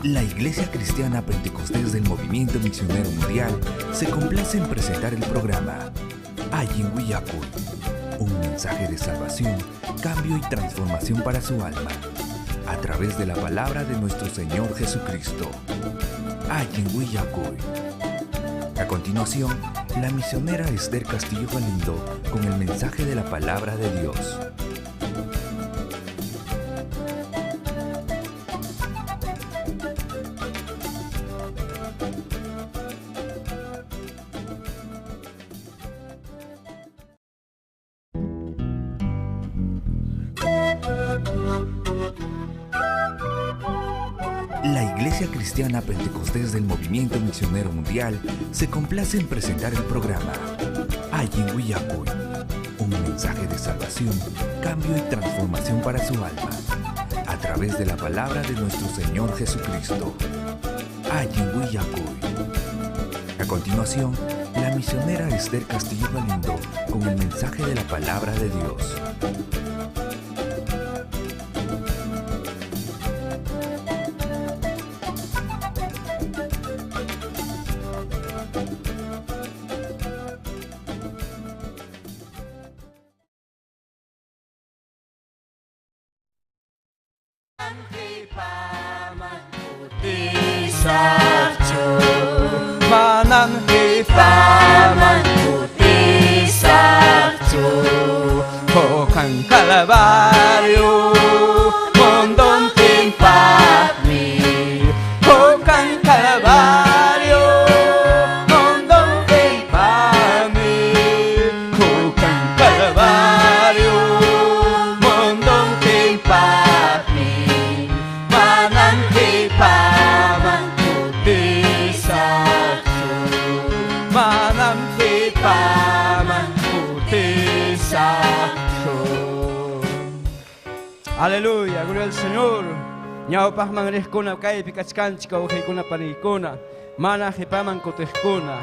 La Iglesia Cristiana Pentecostés del Movimiento Misionero Mundial se complace en presentar el programa Allin Willakuy, un mensaje de salvación, cambio y transformación para su alma, a través de la palabra de nuestro Señor Jesucristo. Allin Willakuy. A continuación, la misionera Esther Castillo Galindo con el mensaje de la palabra de Dios. La Iglesia Cristiana Pentecostés del Movimiento Misionero Mundial se complace en presentar el programa Allin Willakuy, un mensaje de salvación, cambio y transformación para su alma, a través de la palabra de nuestro Señor Jesucristo. Allin Willakuy. A continuación, la misionera Esther Castillo Galindo con el mensaje de la palabra de Dios. Manam qipaman kutisaqchu, Hukan Calvario mundontinpaqmi, Hukan Calvario mundontinpaqmi, Hukan Calvario mundontinpaqmi, Manam qipaman kutisaqchu, manam qipaman kutisaqchu. Aleluya, gloria al Señor. Ñawpaqman riqkuna kaypi kachkanchik wawqiykuna paniykuna, mana qipaman kutiqkuna.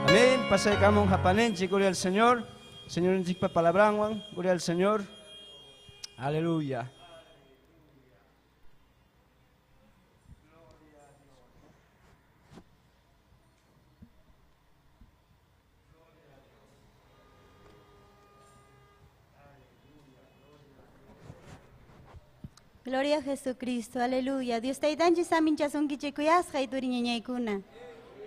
Amén. Pasaykamun hapaninchik, gloria al Señor. Señorninchikpa palabranwan, gloria al Señor. Aleluya. Gloria a Jesucristo, aleluya. Dios taytanchik saminchasunkichik kuyasqa turiñañaykuna.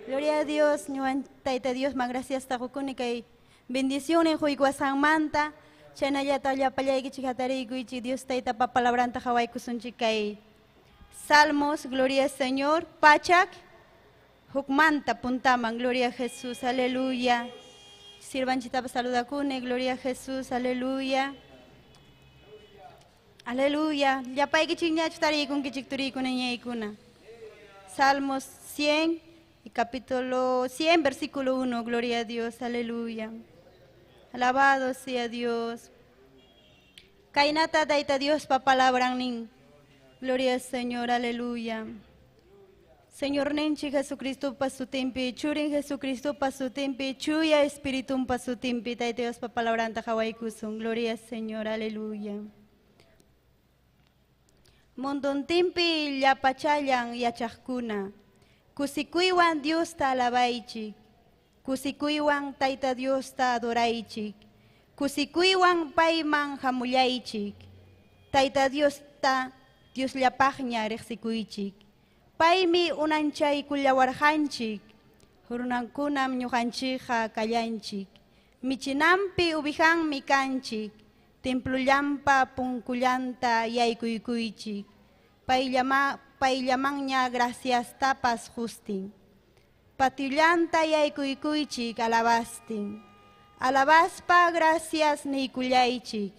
Gloria a Dios, ñuwan Tayta Dios, ma gracias taqukuni kay bendiciones huykuasqanmanta. Chaynallata llapallaykichik hatariykuychik Dios Taytapa palabranta hawaykusunchik kay Salmos, gloria al Señor, pachak hukmanta puntaman, gloria a Jesús, aleluya. Sirvanchitapa saludakuni, gloria a Jesús, aleluya. Aleluya. Llapaykichik ñachu tariykunkichik turiykuna ñaykuna. Salmos 100 y capítulo 100, versículo 1. Gloria a Dios, aleluya. Alabado sea Dios. Kainata Tayta Dios pa palabran nin. Gloria al Señor, aleluya. Señor ninchik Jesucristo pa sutinpi, churin Jesucristo pa sutinpi, chuya Espíritu pa sutinpi, Tayta Dios pa palabranta hawaykusun. Gloria al Señor, aleluya. Mundontinpi llapachallan yachaqkuna, kusikuywan Diosta alabaychik, kusikuywan Tayta Diosta adoraychik, kusikuywan payman hamullaychik, Tayta Diosta Diosllapaqña riqsikuychik, paymi unanchaykullawarqanchik, runankunam ñuqanchikqa kallanchik, michinampi ubijanmi kanchik, templullampa punkullanta yaykuykuychik, payllamanña graciastapas justin, patillanta yaykuykuychik alabastin, alabaspa gracias niykullaychik,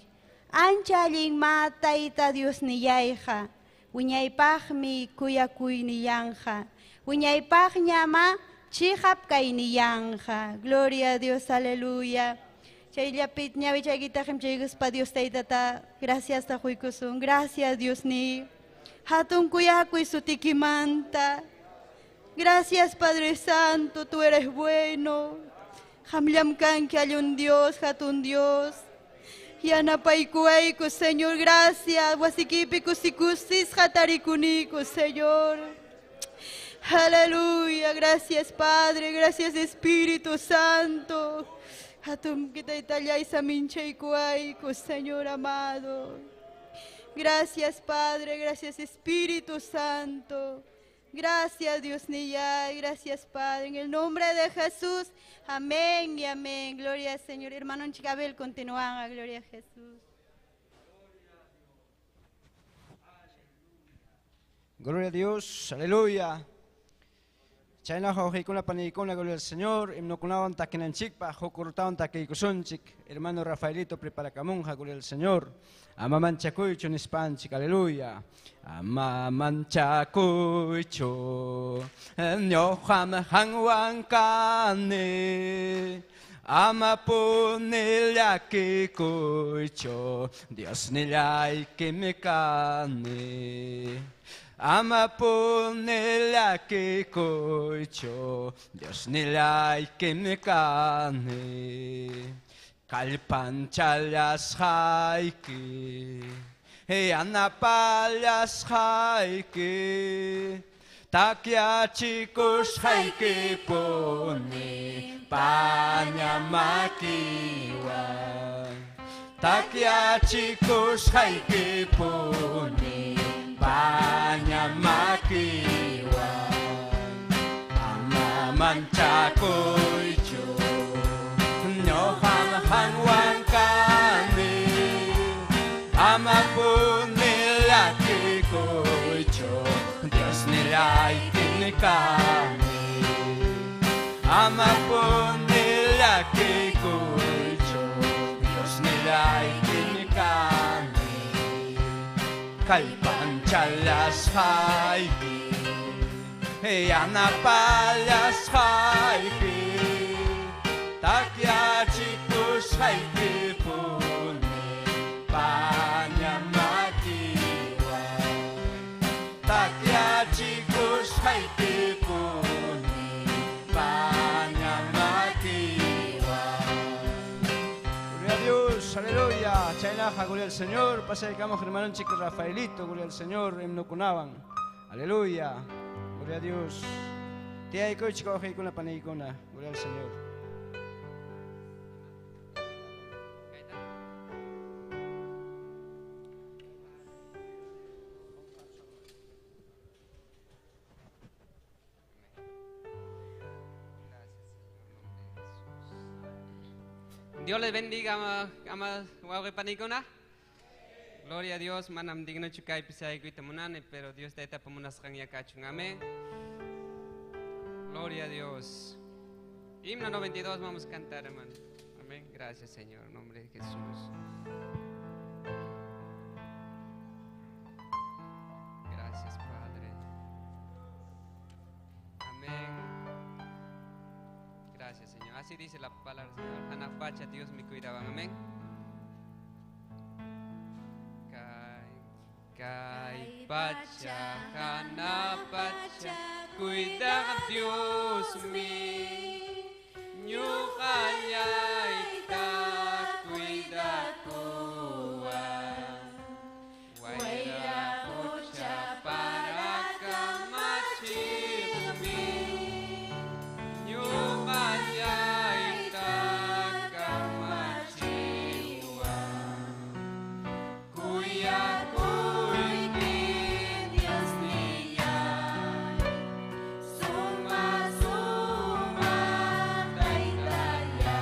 ancha allinma Tayta Dios niyayqa, wiñaypaqmi kuyakuyniyanja, wiñaypaqña ma chiqap kayniyanja. Gloria a Dios, aleluya. Chayllapit ñawichaykitaqim chaykuspa Dios Taytata gracias ta huykusun. Gracias Dios ni. Hatun kuyakuy sutikimanta. Gracias Padre Santo, tú eres bueno. Hamllam kanki allun Dios, hatun Dios. Yanapaykuwayku, Señor, gracias. Wasikipi kusikusisqa tarikuniku, Señor. Aleluya, gracias Padre, gracias Espíritu Santo. Hatun kitaytallay saminchaykuwayku, Señor amado. Gracias Padre, gracias Espíritu Santo. Gracias Dios Niyay, gracias Padre. En el nombre de Jesús, amén y amén. Gloria al Señor. Hermano Chicabel, continúan. Gloria a Jesús. Gloria a Dios, aleluya. Chayna wawqiykuna paniykuna, gloria al Señor. Himnokunawan takinanchikpaq, hukurtawan takiykusunchik. Hermano Rafaelito preparakamunqa, gloria al Señor. Ama manchakuychu nispanchik, aleluya. Ama manchakuychu, ñuqam qanwan kani. Ama puni llakikuychu, Diosnillaykimi kani. Ama puni llakikuychu, Diosnillaykimi kani. Kallpanchallasqayki, yanapallasqayki, takyachikusqaykipuni paña makiwan. Takyachikusqaykipuni paña makiwan. Ama manchakuychu, ñuqam qanwan kani. Ama puni llakikuychu, Diosnillaykimi kani. Ama puni llakikuychu, Diosnillaykimi kani. Kallpanchallasqayki, yanapallasqayki, takyachikusqaykipuni paña makiwan. Takyachikusqaykipuni paña makiwan. Gloria a Dios, aleluya. Chaynaqa, gloria al Señor. Pasaykamos hermano chico Rafaelito, gloria al Señor, himnokunawan. Aleluya. Gloria a Dios. Tiyaykuchik wawqiykuna paniykuna, gloria al Señor. Dios les bendiga, amados wawqi panikuna. Gloria a Dios, manam dignochu kaypi saykuyta munani, pero Dios taytapa munasqan kachun. Amén. Gloria a Dios. Himno 92 vamos a cantar, hermano. Amén. Gracias, Señor, en nombre de Jesús. Gracias, Padre. Amén. Gracias, Señor. Así dice la palabra, Señor. Hanaq pacha, Dios me cuidaba. Amén. Kay pacha, hanaq pacha, cuida Dios mi. Ñuqallayta cuidakuwan. Wayra qucha para kamachiqmi. Ñuqallayta kamachiwan. Kuyakuyki Diosnillay, suma suma taytallay.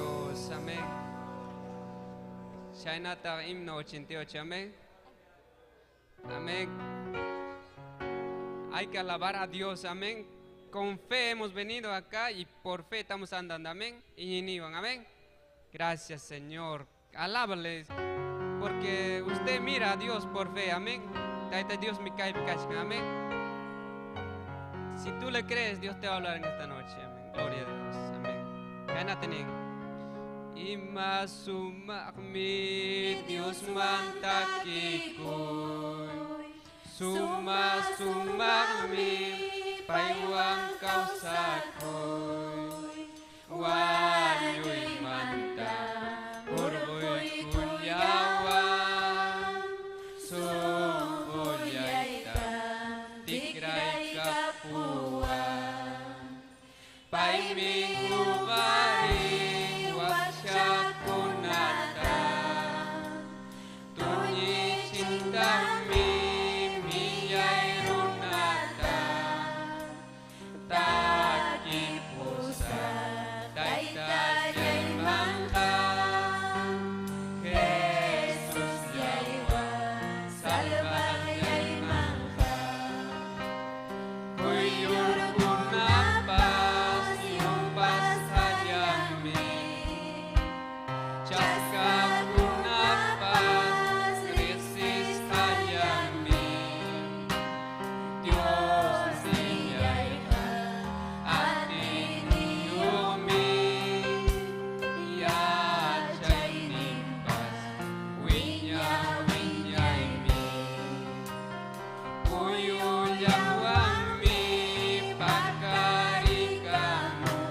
Dios, amén. Shainata himno 88, amén. Amén. Hay que alabar a Dios, amén. Con fe hemos venido acá y por fe estamos andando, amén. Y amén. Gracias, Señor. Alábales, porque usted mira a Dios por fe, amén. Taita Dios mi cae, amén. Si tú le crees, Dios te va a hablar en esta noche, amén. Gloria a Dios, amén. Gana Ima sumakmi Dios mantakikoy, suma sumakmi paiwang kausakoy, wañuy manta urgoy kunyawan, sunqullayta tikray kapuwan, paymi huqarin wakchakunata, tuñichintaqmi millay runata, takipusa taytallaymanqa, Jesusllaywan salvaqllaymanqa, quyllurkunapas yupasqallanmi, chaskakunapas riqsisqallanmi, Dios nillayqa atiyniyuqmi, yachayninpas wiña wiñaymi, puyullawanmi paqarikamun,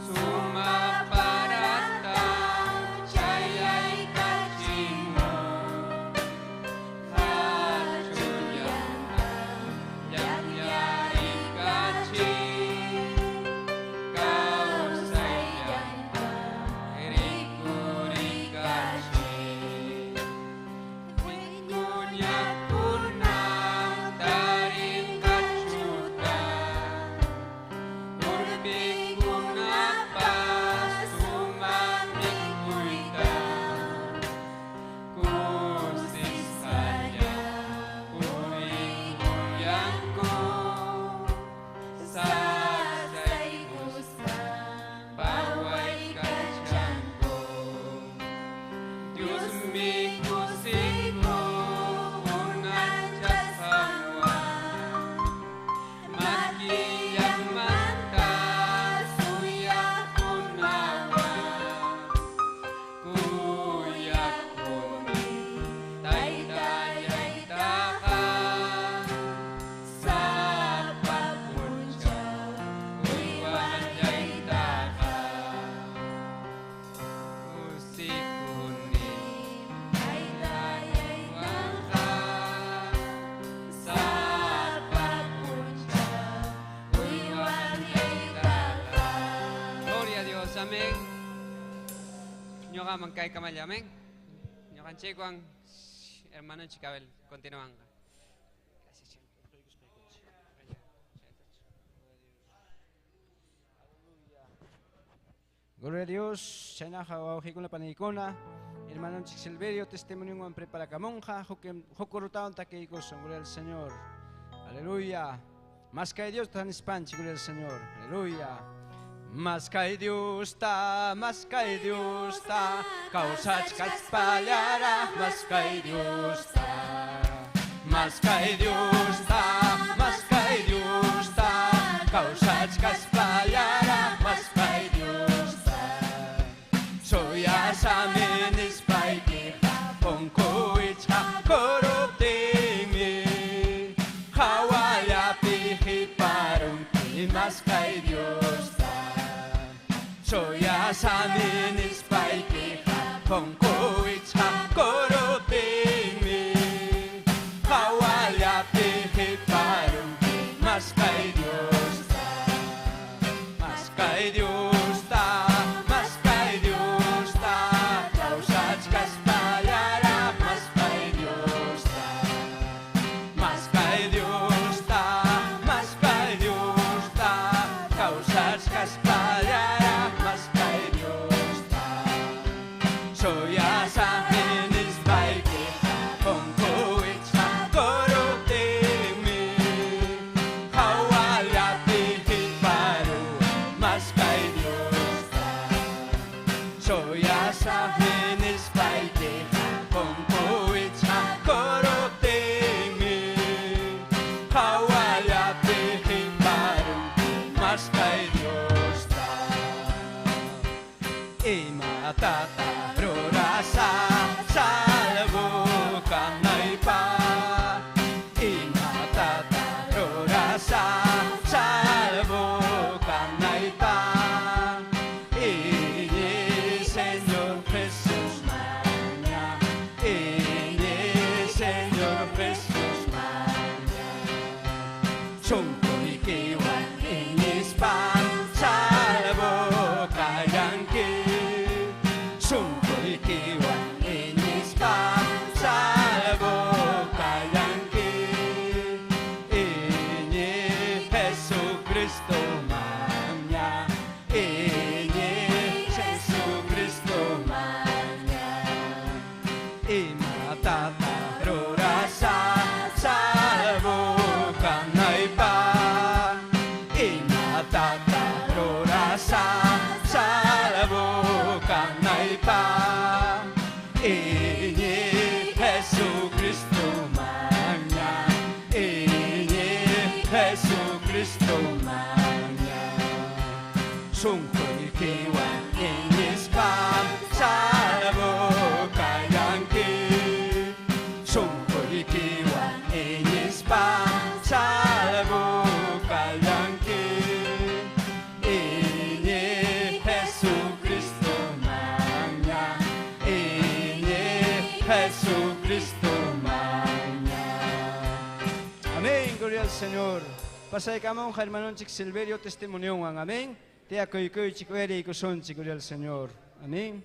suma parata chayaykachimun, hachullata llaqllarikachin, kawsayllata rikurikachin, wikuñakunam tarinqachuta, urpikunapas sumaq mikuyta, kusisqalla purikuyanku, saksaykuspa pawaykachanku. Diosmi kusikun unanchasqanwan, makillanmanta suyakunawan, kuyakuni taytallaytaqa, sapa p'unchaw uywallaytaqa, kusikuni taytallaywanqa, sapa p'unchaw uywallaytaqa. Gloria a Dios, amén. Ñuqaman kaykamalla, amén. Ñuqanchikwan hermano Chicabel, continúan. Gracias, Chico. Gloria a Dios, chaynaqa wawqikuna paniykuna, hermanonchik Silverio testimoniowan preparakamunqa, hukurutawan takiykusun, gloria al Señor. Aleluya. Más que Dios tan nispanchik, gloria al Señor. Aleluya. Más que Dios ta, más que Dios ta, kawsachkaspallara, más que Dios ta. Más que Dios ta, más que Dios ta, kawsachkaspallara, más que Dios ta. Soy asaminis paykija, punkuichqa kuruptinmi, hawallapi hiparunki, más que Dios ta. Soy asaminis paykija, punkuichqa kuruptinmi, hawallapi hiparunki, más que Dios ta. Más que Dios ta, más que Dios ta, kawsachkaspallara, más que Dios ta. Más que Dios ta, más que Dios ta, kawsachkaspallara, más que Soyasaqmi nispaykiqa punkuwichqa kuruptinmi hawallapi qhiparunki maskay Diosta. Imatataq rurasaq salvo kanaypaq? Imatataq rurasaq salvo kanaypaq? Iñiy Señor Jesusmanña, iñiy Señor Jesusmanña. Sunquykiwan iñispa salvo kayanki. Sunquykiwan iñispa salvo kayanki. Iñiy Jesucristomanña, iñiy Jesucristomanña. Imatataq rurasaq salvo kanaypaq? Imatataq rurasaq salvo kanaypaq? Iñiy Jesucristomanña, iñiy Jesucristomanña. Sunquykiwan iñispa salvo kayanki. Sunquykiwan iñispa salvo kayanki. Iñiy Jesucristomanña, iñiy Jesucristomanña. Amén, gloria al Señor. Pasaykamon hermanonchik Silverio testimoniowan. Amén. Tiyakuykuychik uyariykusunchik, gloria al Señor. Amén.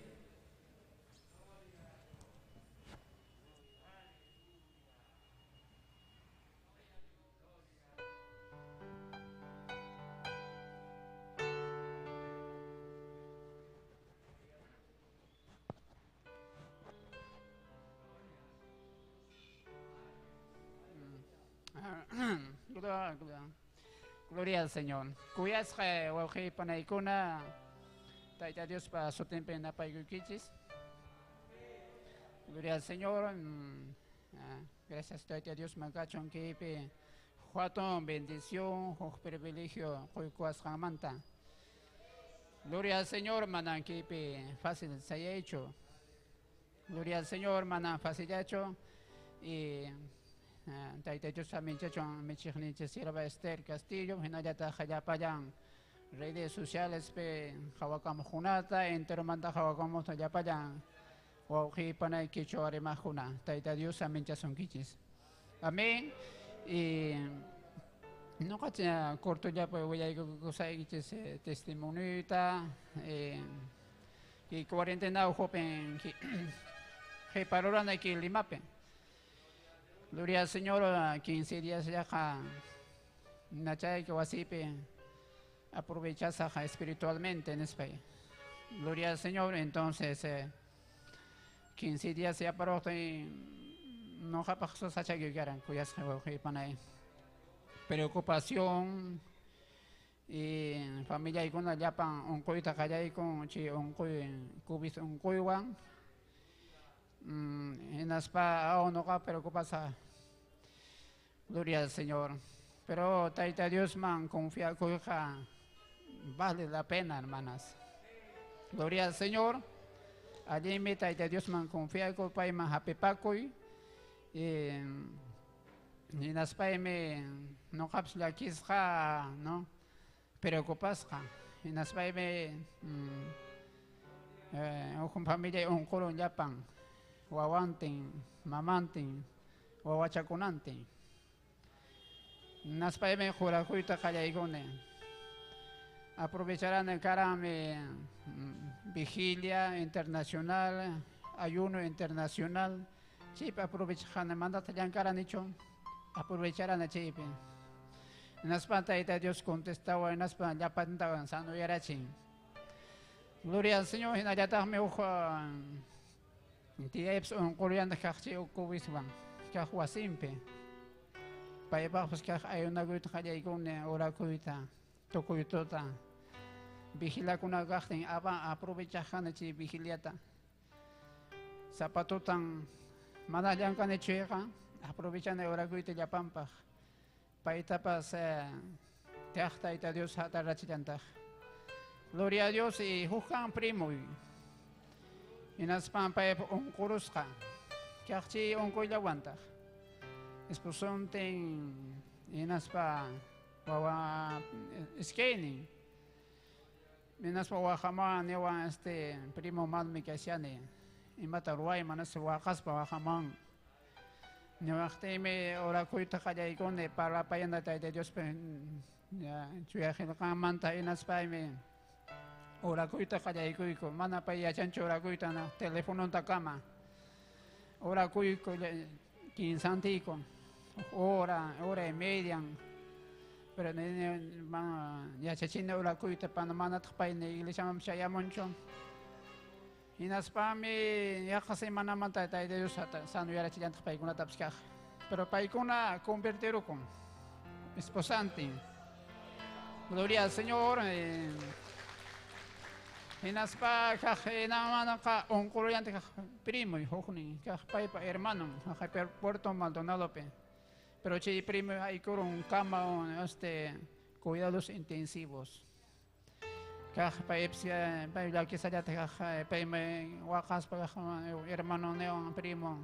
Gloria, gloria. Gloria al Señor. Kuyasqa wawqi panaykuna, Tayta Diospa sutinpi napaykuykichis. Gloria al Señor. Gracias Tayta Dios makachun kaypi hatun bendición, huk privilegio quykuwasqanmanta. Gloria al Señor, manan kaypi fácil sayaychu. Gloria al Señor, manan facillachu. Y Tayta Dios aminchachun michiqninchik sierva Esther Castillo, hinallataq llapallan redes sociales pe hawakamuqkunata, enteromanta hawakamuqta llapallan wawqi panaykichu arimaqkuna. Tayta Dios aminchasunkichis. Amén. Y noqa cortollapi willaykusaykichis testimonioyta, y cuarentena ukhupi qhiparurani Limapi. Gloria al Señor, 15 días yaqa nachayki wasipi aprovechasaq espiritualmente nispa. Gloria al Señor, entonces 15 días yaparuqtin noqapaq sasachayku karan kuyasqa wawqi panay. Preocupación y familiaykuna llapan unquyta qallaykun chay unquy COVID unquywan. Hinaspa noqa preocupasa. Gloria al Señor. Pero Tayta Diosman confiakuyqa vale la pena, hermanas. Gloria al Señor. Allinmi Tayta Diosman confiakuy, payman hapipakuy. Hinaspaymi noqapas llakisqa, ¿no? Preocupasqa. Hinaspaymi huk familia unqurun llapan, wawantin, mamantin, wawachakunantin. Hinaspaymi jurakuyta qallaykuni. Aprovecharán karami vigilia internacional, ayuno internacional. Chaypi aprovechajana mandata llankaranichu, aprovecharana chaypi. Hinaspa Tayta Dios contestaba, hinaspa llapantawan sanoyarachin. Gloria al Señor, hinallataqmi huk tiyaypas unquruyanta kaq chay COVIDwan, kaq wasinpi. Paypaqpas kaq ayunakuyta qallaykuni, orakuyta, tukuy tuta. Vigilakunakaqtin aba aprovechaqani chay vigiliata. Zapatutan mana llankani chayqa aprovechani orakuyta llapanpaq. Paytapas kaq Tayta Dios hatarachillantaq. Gloria a Dios y hukkan primoy. Hinaspan paypa unqurusqa. Kaq chay unquyllawantaq. Esposontin hinaspa wawa iskaynin. Hinaspa waqaman niwan este primo malmi kashani. Imata ruwayman nispa waqaspa waqaman. Niwaqtiymi orakuyta qallaykuni parlapayana Tayta Diospa chuya qillqanmanta hinaspaymi orakuyta qallaykuyku. Mana pay yachanchu orakuyta na telefonontakama. Orakuyku kinsantiku hora, hora y media. Pero yachachini orakuyta pana manataq payni iglesiaman chayamunchu. Hinaspami yaqa semanamanta Tayta Dios sanuyarachillantaq paykunatapas kaq. Pero paykuna convertirukun esposantin. Gloria al Señor. Hinaspa kaq hinamanaqa unquruyantaq kaq primoy huknin kaq paypa hermanon haqay Puerto Maldonadopi. Pero chay primo haykurun kama este cuidados intensivos. Kaq paypis pay llakisallata kaq paymi waqaspa kaq hermano niwan primo.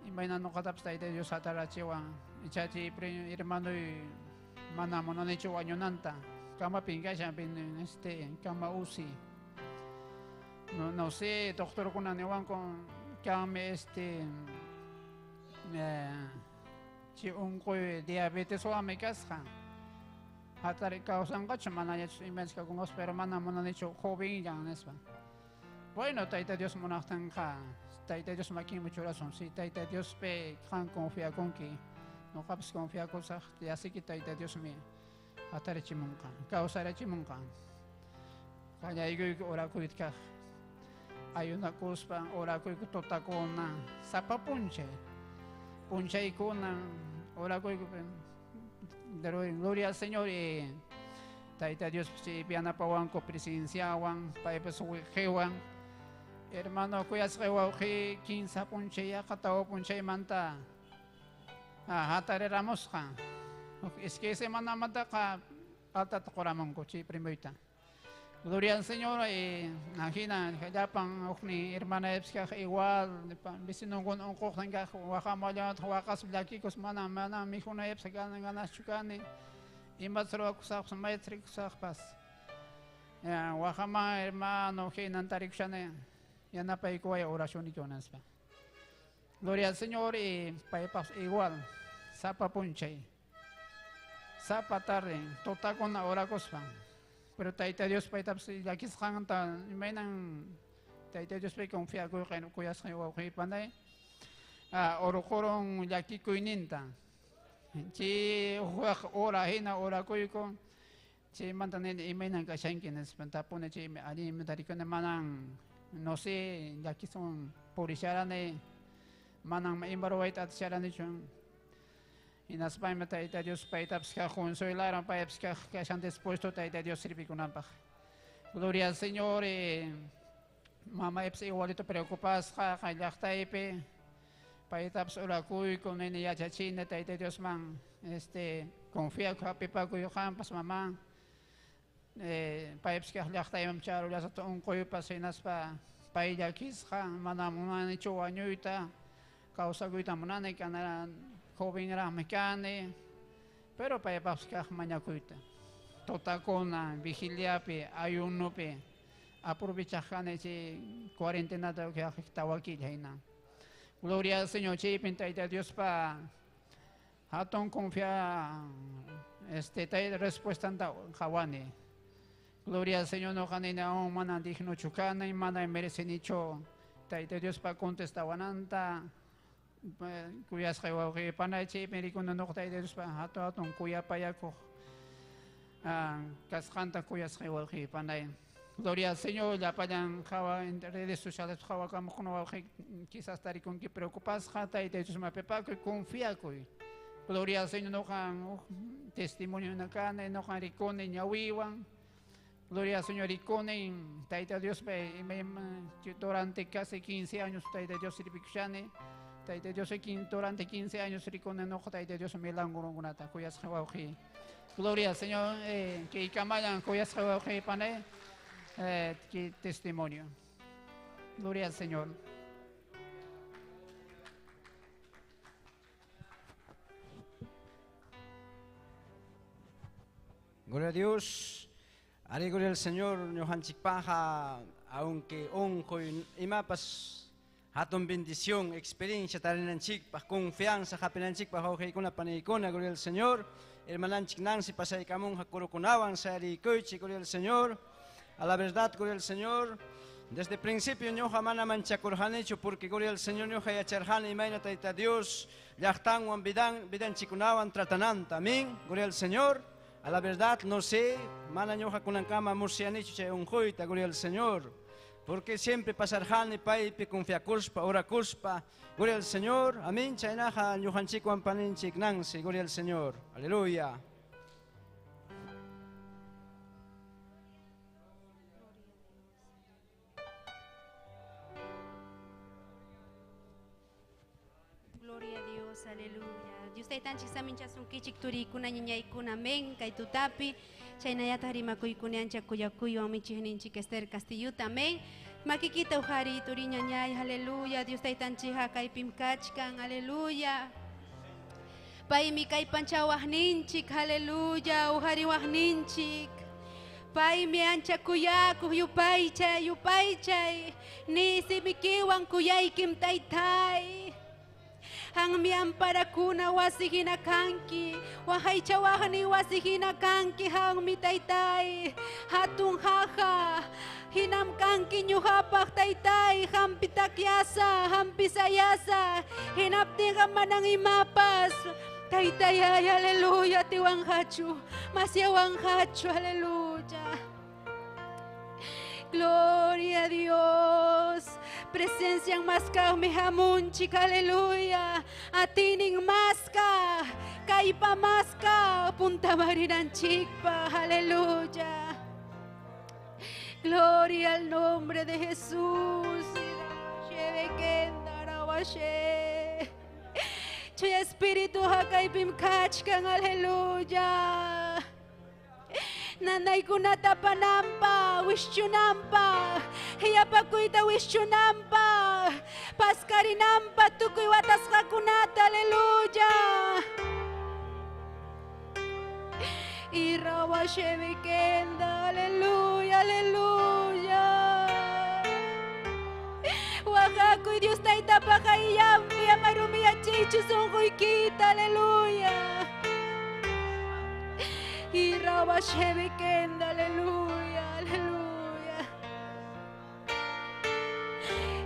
Imayna ñuqatapas Tayta Dios hatarachiwan. Icha chay hermanoy mana munanichu wañunanta. Kamapin kashan este kama usi. No, no sé, doctorkuna niwanku kanmi este chay unquy diabeteswanmi kasqa. Hatari kawsanqachu manañachu imaychus kakunqapas pero mana munanichu jovenllan nispa. Bueno, Tayta Dios munaqtinqa Tayta Dios makinman churasun. Si Tayta Diospi qan confiakunki, ñuqapas confiakusaq, yasiki Tayta Diosmi hatarichimunqa, kawsarachimunqa. Qallaykuyku orakuyta kaq. Ayunakuspa orakuyku tutakuna, sapa p'unchay. P'unchaykuna orakuyku. Gloria al Señor y Tayta Dios yanapawanku presenciawan, paypas wiqiwan. Hermano kuyasqay wawqiy kinsa p'unchay yaqa tawa p'unchaymanta hatariramusqa. Iskay semanamantaqa altata quramunku chay primoyta. Gloria al Señor y hina llapan huknin hermanaypas kaq igual vecinonkuna unquqtin kaq waqamullawantaq waqaspa llakikus mana mana mikhunaypas ganaschu kani imata ruwakusaqpas mayta rikusaqpas. Waqaman hermano hinan tarikushani yanapaykuway oracionniykuna nispa. Gloria al Señor y paypas igual sapa p'unchay sapa tarde tutakuna orakuspa. Pero Tayta Dios paytapas llakisqanta imaynan Tayta Diospi confiakuyqa kuyasqay wawqiypanay urqurun llakikuyninta. Chay huk hora hina orakuyku chaymanta nini imaynan kashanki nispa tapuni chaymi allinmi tarikuni manan no sé llakiswan purisharani manan ima ruwayta atisharanichu. Hinaspaymi Tayta Dios paytapas kaq consuelaran paypas kaq kashan dispuesto Tayta Dios servikunanpaq. Gloria al Señor. Mamaypas igualito preocupasqa kay llaqtaypi paytapas orakuyku nini yachachini Tayta Diosman este confiaku hapipakuy qampas mamá. Paypas kaq llaqtayman charullasata unquypas hinaspa pay llakisqa mana munanichu wañuyta kawsakuyta munani kanara jovenraqmi kani, pero paypaqpas kaq mañakuyta. Tutakuna, vigiliapi, ayunopi, aprovechaq kani chay cuarentenata kaq tawa killa hina. Gloria al Señor, chaypin Tayta Diospa hatun confia este tayta respuestanta qhawani. Gloria al Señor, ñuqa nini aún mana dignochu kani, mana merecenichu Tayta Diospa contestawananta. Kuyasqay wawqiypanay chaypi rikuna ñuqa Tayta Diospa hatun hatun kuyapayakuq kasqanta kuyasqay wawqiypanay. Gloria al Señor, llapallan qhawa en redes sociales qhawakamuqkuna wawqiy quizás tarikunki preocupasqa Tayta Diosman hapipakuy confiakuy. Gloria al Señor, ñuqa huk testimonio kani, ñuqa rikuni ñawiwan. Gloria al Señor, y con Taita Dios durante casi 15 años Taita Dios sirvikushani. Taita Dios durante 15 años rikuni noqa Taita Dios milagrukunata kuyasqa wawqi. Gloria al Señor, que kamayan kuyasqa wawqi pane, que testimonio. Gloria al Señor. Gloria a Dios. Ari gloria al Señor, ñuqanchikpaqa, aunque onqoy imapas hatun bendición, experiencia tarinanchikpaq, confianza hapinanchikpaq wawqiykuna paniykuna, gloria al Señor. Hermananchik Nancy pasaykamunqa kurukunawan sayarikuychik, gloria al Señor. A la verdad, gloria al Señor. Desde el principio ñuqa mana manchakurqanichu porque gloria al Señor ñuqa yacharqani imayna Tayta Dios llaqtanwan vidanchikunawan tratananta. Amén. Gloria al Señor. A la verdad no sé, mana ñuqa kunankama musyanichu chay unquyta, gloria al Señor. Porque siempre pasarjani paypi confiakuspa, orakuspa, gloria al Señor. Amén. Chaynaqa ñuqanchikwan paninchik Nancy, gloria al Señor. Aleluya. Gloria a Dios, aleluya. Dios taytanchik saminchasunkichik turikuna ñañaykuna, amén. Kay tutapi chaynayata rimakuykuna ancha kuyakuywan michiqninchik Esther Castilluta, amén. Makikita ujari turi ñañay, aleluya. Dios taytanchikqa kaypim kachkan, aleluya. Paymi kay panchawaqninchik, aleluya, ujariwaqninchik. Paymi ancha kuyakuq yupaychay, yupaychay. Ni simikiwan kuyaykim taytay. Hanmi amparakuna wasihina kanki, wahaychawaqni wasihina kanki, hanmi taytay, hatun haja, hinam kanki ñuqapaq taytay, hampi takyasa, hampi sayasa, hinaptinqa manan imapas, taytay, ay, aleluya, tiwanqachu, masyawanqachu, aleluya. Gloria a Dios. Presencia en masca mi hamunchik, aleluya. Atinin masca, kaipa masca, punta marinanchikpa, aleluya. Gloria al nombre de Jesús. Chuya Espíritu hakaipim kachkan, aleluya. Nanaykunata panampa, wishchunampa, hiyapakuyta wishchunampa, paskarinampa, tukuy watasqakunata, aleluya. Y rawashebikenda, aleluya, aleluya. Waqakuy Dios taytapaq ayllampi, amarumiyachichu sunquykita, aleluya. Y rabashebikenda, aleluya, aleluya.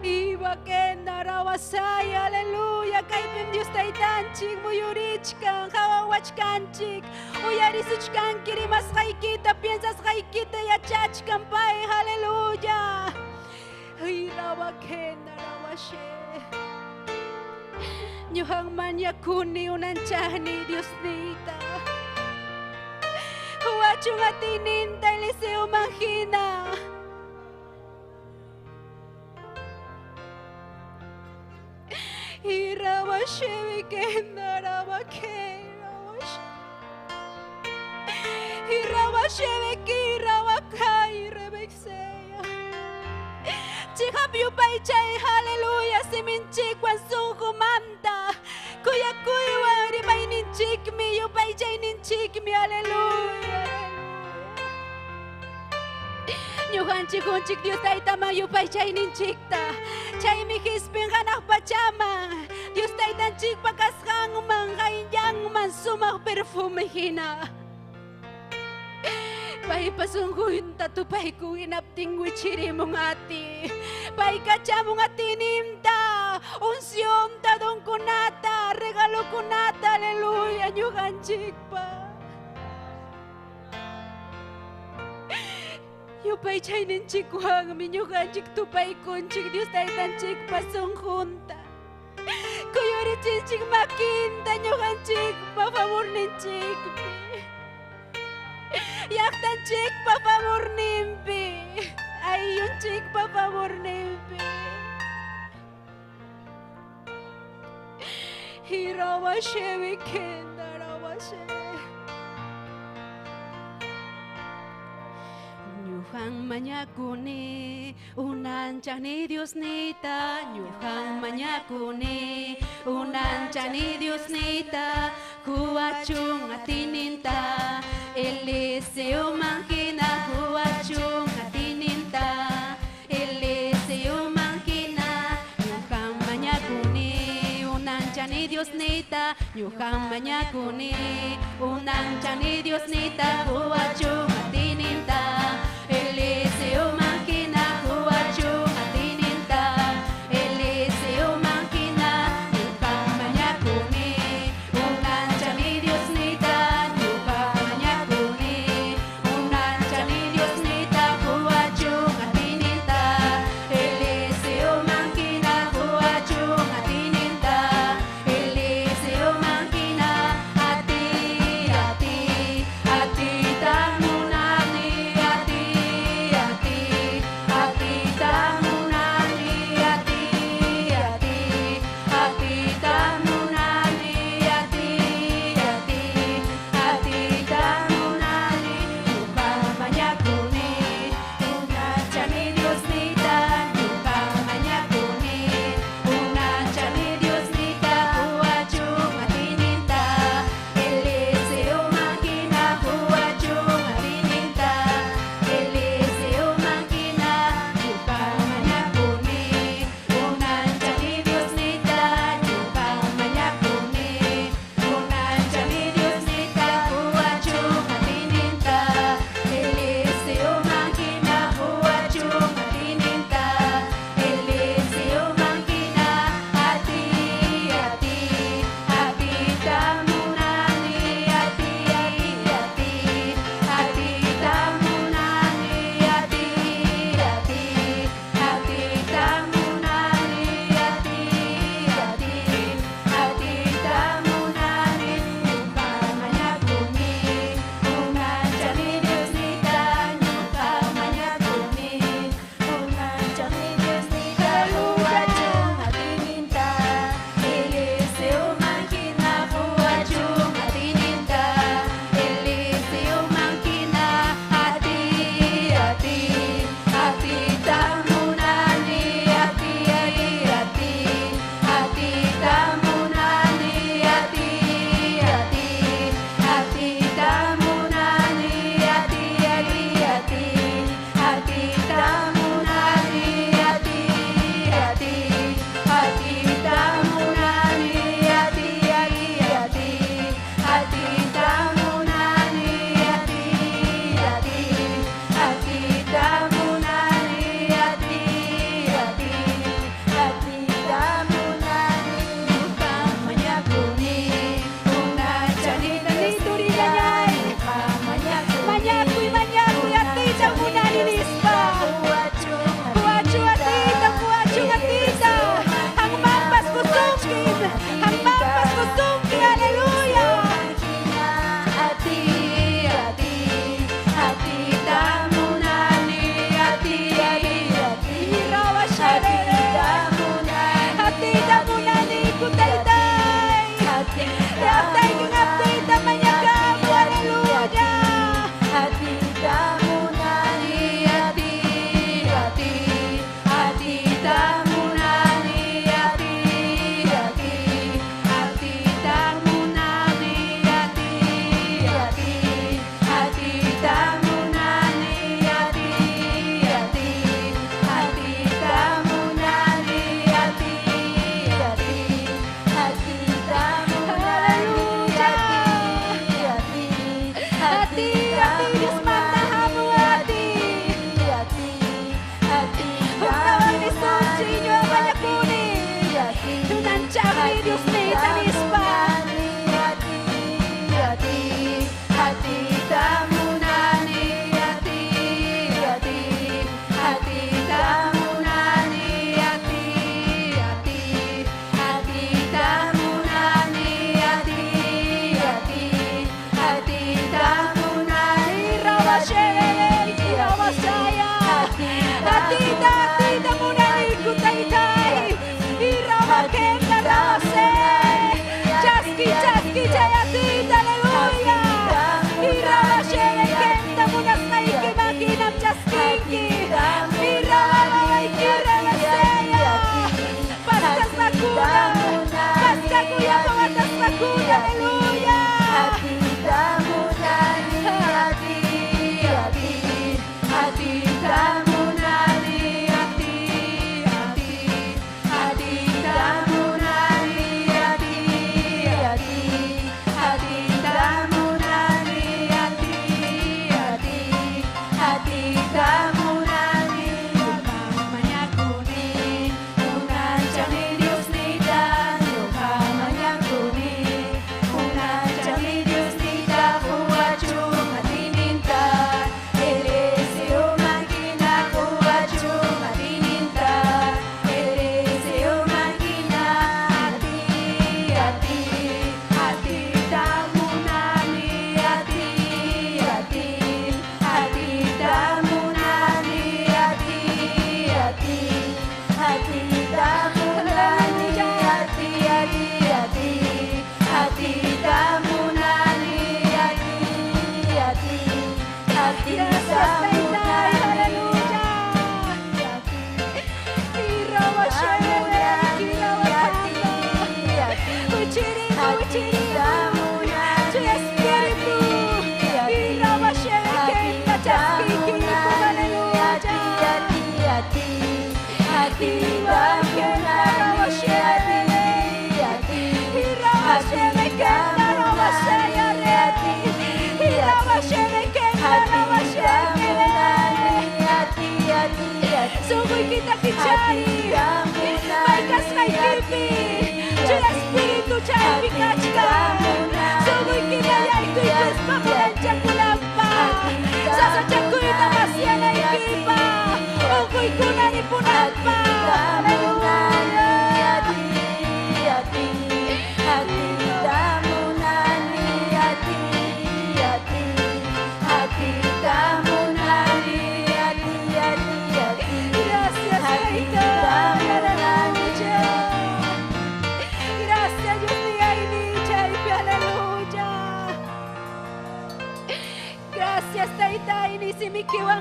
Y bakenda rabasay, aleluya. Kaypim Dios taytanchik, muyurichkan, hawawachkanchik, uyarisuchkanki, rimasqaykita, piensasqaykita, yachachkan pay, aleluya. Y rabakenda rabashe. Ñuqan mañakuni unanchaqni Diosniyta. Huachun atininta Eliseo manjina. Y rabashebikenda rabake rabashe. Y rabashebeki rabakai rebexeya. Chihap yupaychay, aleluya, siminchikwan sunqumanta. Kuyakuywan rimayninchikmi, yupaychayninchikmi, aleluya. Ñuqanchik unchik Dios taytaman yupaychayninchikta. Chaymi hispin hanaq pachaman, Dios taytanchikpa kasqanman, qayllanman sumaq perfume hina. Paypa sunqunta tupayku hinaptin wichirimun ati. Pay kachamun atininta, uncionta, donkunata, regalokunata, aleluya, ñuqanchikpa. Yupaychayninchikwanmi ñuqanchik tupaykunchik Dios taytanchikpa sunqunta. Kuyurichinchik makinta ñuqanchikpa favorninchikpi. Llaqtanchikpa favorninpi, ayllunchikpa favorninpi. Hirabashe vikendarabashe. Ñuqan mañakuni unanchani Diosnita, ñuqan mañakuni unanchani Diosnita, huachun atininta, Eliseo manjina, huachun atininta, Eliseo manjina, ñuqan mañakuni unanchani Diosnita, ñuqan mañakuni unanchani Diosnita, huachun atininta, Eliseo manjina, huachun atininta, Eliseo manjina, ñuqan mañakuni unanchani Diosnita, ñuqan mañakuni unanchani Diosnita, huachun atininta, Eliseo manjina, huachun atininta, Eliseo manjina, ati, ati, ati tan munani, ati, ati,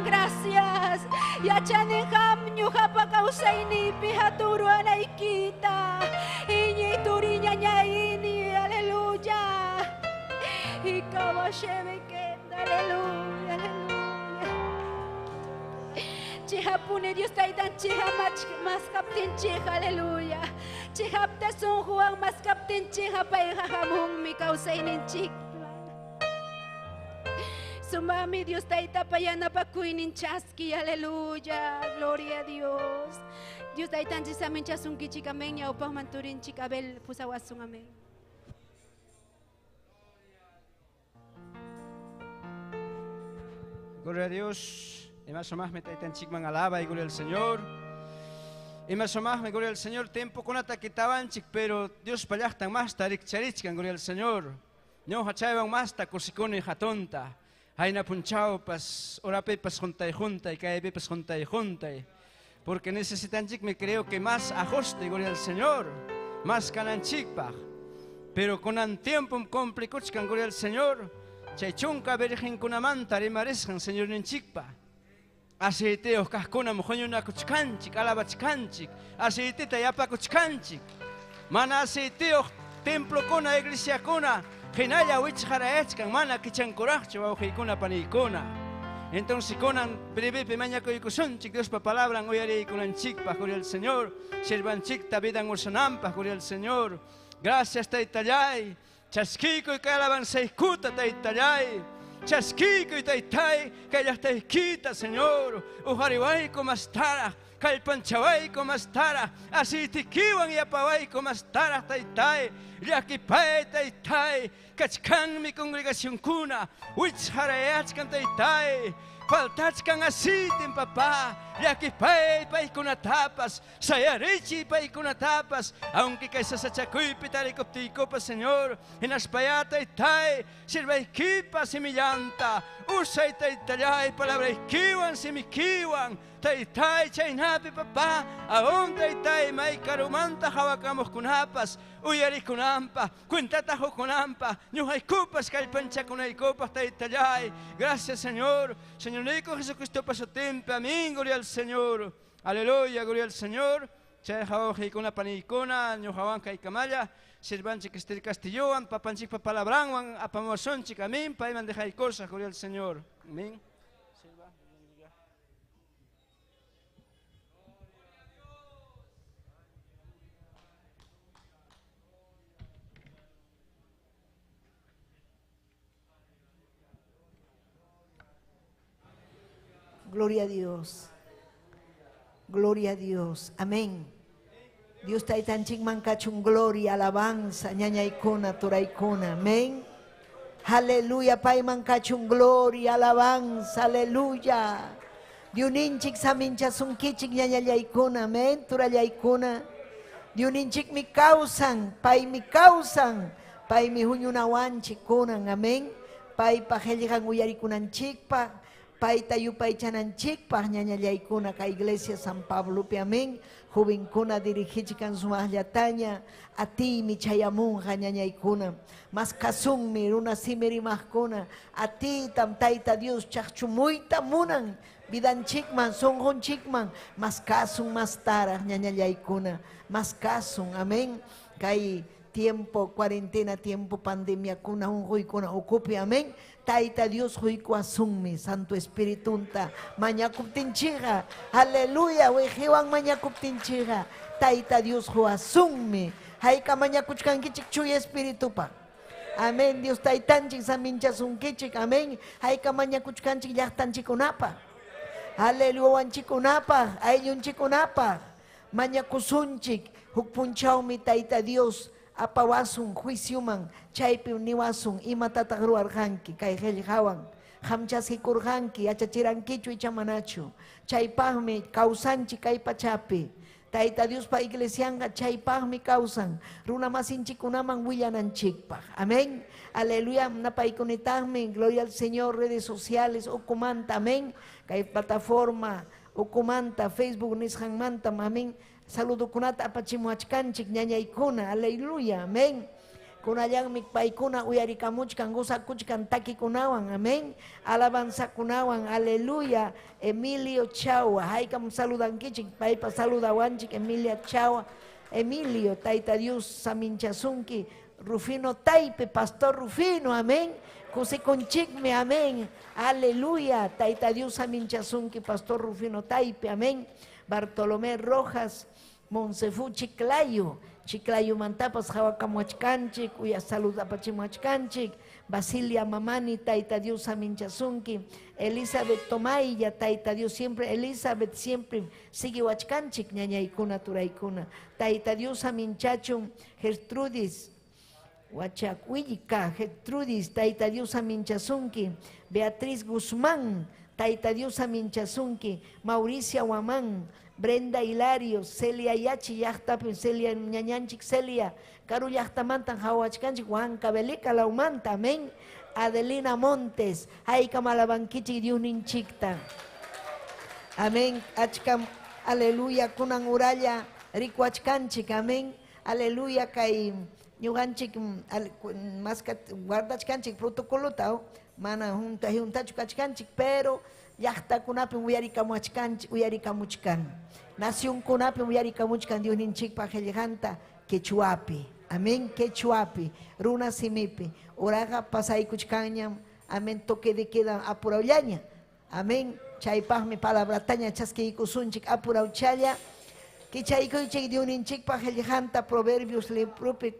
Gracias. Yachaneham ñuqapa kawsaynipi haturuanaykita. Iñiy turiñañayni, aleluya. Y kawashemekenda, aleluya, aleluya. Chihapuni Dios taytan chiha maskaptinchik, aleluya. Chihapta sunquwan maskaptinchik payqa hamunmi kawsayninchik. Sumami Dios taytapa yanapakuynin chaski, aleluya, gloria a Dios. Dios taytanchis amen chasunkichik, amén, ñawpaqman turinchik, Abel pusawasun, amén. Gloria a Dios. Imasomajme taytanchikman alaba y gloria al Señor. Imasomajme, gloria al Señor, tiempo kunata kitawanchik, pero Dios pallaqtan masta rikcharichkan, gloria al Señor. Ñuqa chaywan masta kusikuni hatunta. Hayna punchawpas, orapipas juntay juntay, kaypipas juntay juntay. Porque necesitanchik, me creo que más ajuste, gloria al Señor, más kananchikpaq. Pero con un tiempo complicuchkan, gloria al Señor, chay chunka virgenkunamanta rimarisqan Señor ninchikpa. Aceiteyuq kaqkunam huñunakuchkanchik, alabachkanchik, aceitita yapakuchkanchik. Mana aceiteyuq templokuna, iglesiakuna, hinalla wichqarayachkan, mana kichankuraqchu wawqiykuna paniykuna. Entonces kunan brevepi mañakuykusunchik Diospa palabran uyariykunanchikpaq, gloria al Señor, sirvanchikta vidan usananpaq, gloria al Señor. Gracias taytallay, chaskiykuy kay alabanzaykuta taytallay. Chaskiykuy taytay, kay llaqtaykita, Señor, uqariwayku mastaraq, kallpanchawayku mastaraq, asiytikiwan yapawayku mastaraq taytay, llakipay taytay, kachkanmi congregacionkuna, wichqarayachkan taytay, faltachkan asitin papá, llakipay paykunatapas, sayarichiy paykunatapas, aunque kay sasachakuypi tarikuptiykupas, Señor, hinaspaya taytay, sirvaykipa simillanta, usay taytallay palabraykiwan simikiwan, taytay chaynapi papá, aún taytay may karumanta hawakamuqkunapas, uyarikunampa, cuentata hukunampa, ñuqaykupas kallpanchakunaykupas taytallay. Gracias, Señor. Señor Nico Jesucristo pasotempe, amén, gloria al Señor. Aleluya, gloria al Señor. Chay hawqiykuna paniykuna, ñuqawan kaykamalla, sirvanchik Estel Castillowan, papanchikpa palabranwan, apamuwasunchik, amén, payman dejaykusaq, gloria al Señor. Amén. Gloria a Dios. Gloria a Dios. Amén. Dios taytanchikman kachun gloria, alabanza, ñañaykuna, turaykuna. Amén. Aleluya, payman kachun gloria, alabanza, aleluya. Diuninchik saminchasunkichik ñañallaykuna, amén, turallaykuna. Diuninchik mi kawsan, paymi kawsan, paymi huñunawanchik kunan, amén. Paypa qillqan uyarikunanchikpaq. Payta yupaychananchikpaq ñañallaykuna kay iglesia San Pablopi, amén. Jovenkuna dirigichikan sumaqllataña, atiymi chayamunqa ñañaykuna. Mas kasunmi runa simi rimaqkuna, atiytam Tayta Dios chaqchumuyta munan, vidanchikman, sunqunchikman, mas kasun mas taraq ñañallaykuna, mas kasun, amén. Kay Tiempo cuarentena, tiempo pandemia kuna unquykuna ukupi, amén. Tayta Dios huykuasunmi, Santo Espiritunta mañakuptinchikqa, aleluya, wiqiwan mañakuptinchikqa, Tayta Dios huasunmi. Hayka mañakuchkankichik Chuya Espiritupa. Amén, Dios taytanchik saminchasunkichik, amén. Hayka mañakuchkanchik llaqtanchikunapaq. Aleluya, wanchikunapaq, ayllunchikunapaq. Mañakusunchik, huk punchawmi Tayta Dios apawasun juiciuman, chaypi niwasun imatataq ruwarqanki kay qillqawan. Qamchaskikurqanki, yachachirankichu icha manachu. Chaypaqmi kawsanchik kay pachapi. Tayta Diospa iglesianqa chaypaqmi kawsan, runa masinchikunaman willananchikpaq. Amén. Aleluya, napaykunitaqmi, gloria al Señor, redes sociales, ukumanta, amén. Kay plataforma, ukumanta, Facebook nisqanmanta, amén. Saludukunata apachimuachkanchik, ñañaykuna, aleluya, amén. Kunallanmi paykuna uyarikamuchkan, gozakuchkan takikunawan, amén. Alabanzakunawan, aleluya. Emilio Chawa, haykam saludankichik, paypa saludawanchik, Emilia Chawa. Emilio, Tayta Dios saminchasunki, Rufino Taipe, Pastor Rufino, amén. Kusikunchikmi, amén. Aleluya, Tayta Dios saminchasunki, Pastor Rufino Taipe, amén. Bartolomé Rojas, Monsefu Chiclayo, Chiclayo mantapas hawakamuachkanchik, uya salud apachimuachkanchik, Basilia Mamani, Tayta Dios saminchasunki, Elizabeth Tomaya, Tayta Dios siempre, Elizabeth siempre sigue huachkanchik, ñañaykuna, turaykuna, Tayta Dios saminchachun, Gertrudis, Huachacuillica, Gertrudis, Tayta Dios saminchasunki, Beatriz Guzmán, Tayta Dios saminchasunki, Mauricia Huamán, Brenda Hilario, Celia Yachi, llaqtapi, Celia ñañanchik, Celia, karu llaqtamantan hawachkanchik, Huancavelica lawmanta, amén. Adelina Montes, haykam alabankichik Diosninchikta. Amén, achkam, aleluya, kunan uralla, rikuachkanchik, amén. Aleluya, kay ñuqanchik, maskat guardachkanchik protocolota, mana junta juntachu kachkanchik, pero llaqtakunapim uyarikamuachkanchik, uyarikamuchkan. Nacionkunapim uyarikamuchkan Diosninchikpa qillqanta quechuapi. Amén, quechuapi, runa simipi. Uraqa pasaykuchkanñam, amén, toque de queda apurawllaña. Amén, chaypaqmi palabrataña chaskiykusunchik apurawchalla. Kichaykuychik Diosninchikpa qillqanta Proverbios libropi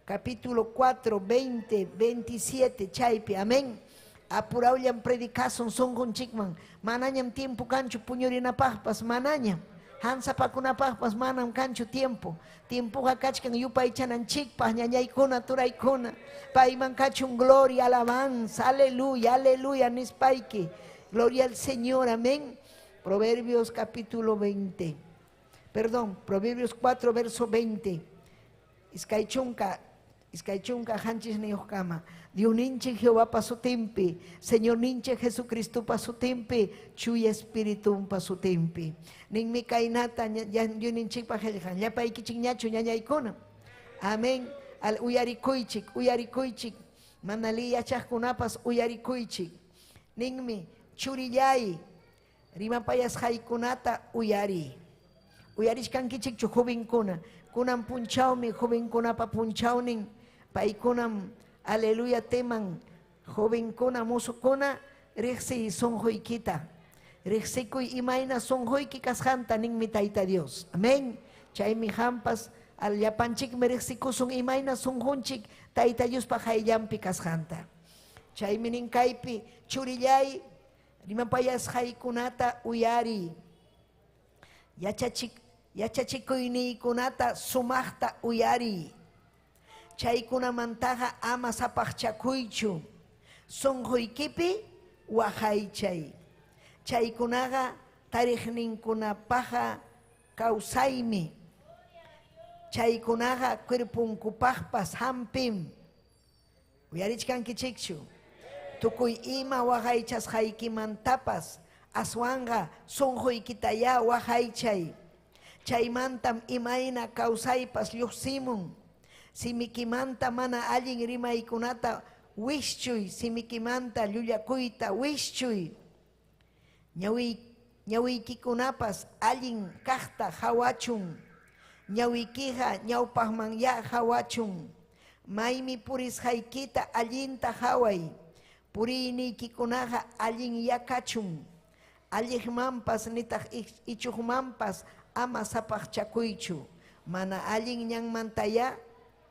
capítulo 4, 20, 27, chaypi, amén. Apurawllam predicasun sunqunchikman, manañam tiempo kanchu puñurinapaqpas, manañam. Hansapakunapaqpas manam kanchu tiempo. Tiempoqa kachkan yupaychananchikpaq, ñañaykuna, turaykuna. Payman kachun gloria, alabanza, aleluya, aleluya, nispayki. Gloria al Señor, amén. Proverbios capítulo 20. Perdón, Proverbios 4, verso 20. Iskaychunka, iskaychunka hanchis niyuqkama. Diosninchik Jehová pasutinpi, Señor ninchik Jesucristo pasutinpi, Chuya Espíritu pasutinpi. Ninmi kaynata Diosninchikpa qillqan, llapaykichik ñachu ñañaykuna. Amén. Al uyarikuychik, uyarikuychik, mana liyachaqkunapas uyarikuychik. Ninmi churillay, rimapayasqaykunata uyari. Uyarishkankichikchu jovenkuna, kunan punchawmi jovenkunapa punchawnin, paykunam aleluya teman jovenkuna mozokuna riqsiy sunquykita, riqsikuy imayna sunquyki kasqanta ninmi Tayta Dios. Amén. Chaymi hampas al llapanchikmi riqsikusun imayna sunqunchik Tayta Diospa hayllanpi kasqanta. Chaymi nin kaypi churillay rimapayasqaykunata uyari. Yachachikuyniykunata sumaqta uyari. Chaykunamantaqa ama sapaqchakuychu. Sunquykipi waqaychay. Chaykunaqa tariqninkunapaqqa kawsaymi. Chaykunaqa cuerpunkupaqpas hampim. Uyarichkankichikchu. Tukuy ima waqaychasqaykimantapas aswanqa sunquykitayá waqaychay. Chaymantam imayna kawsaypas lluqsimun. Simikimanta mana allin rimaykunata wischuy, simikimanta llullakuyta wischuy. Ñawiykikunapas allin kaqta hawachun. Ñawikiqa ñawpaqmanyá qhawachun. Maymi purisqaykita allinta qhaway. Puriyniykikunaqa allinyá kachun. Alliqmanpas nitaq ichuqmanpas ama sapaqchakuychu. Mana allin ñanmantayá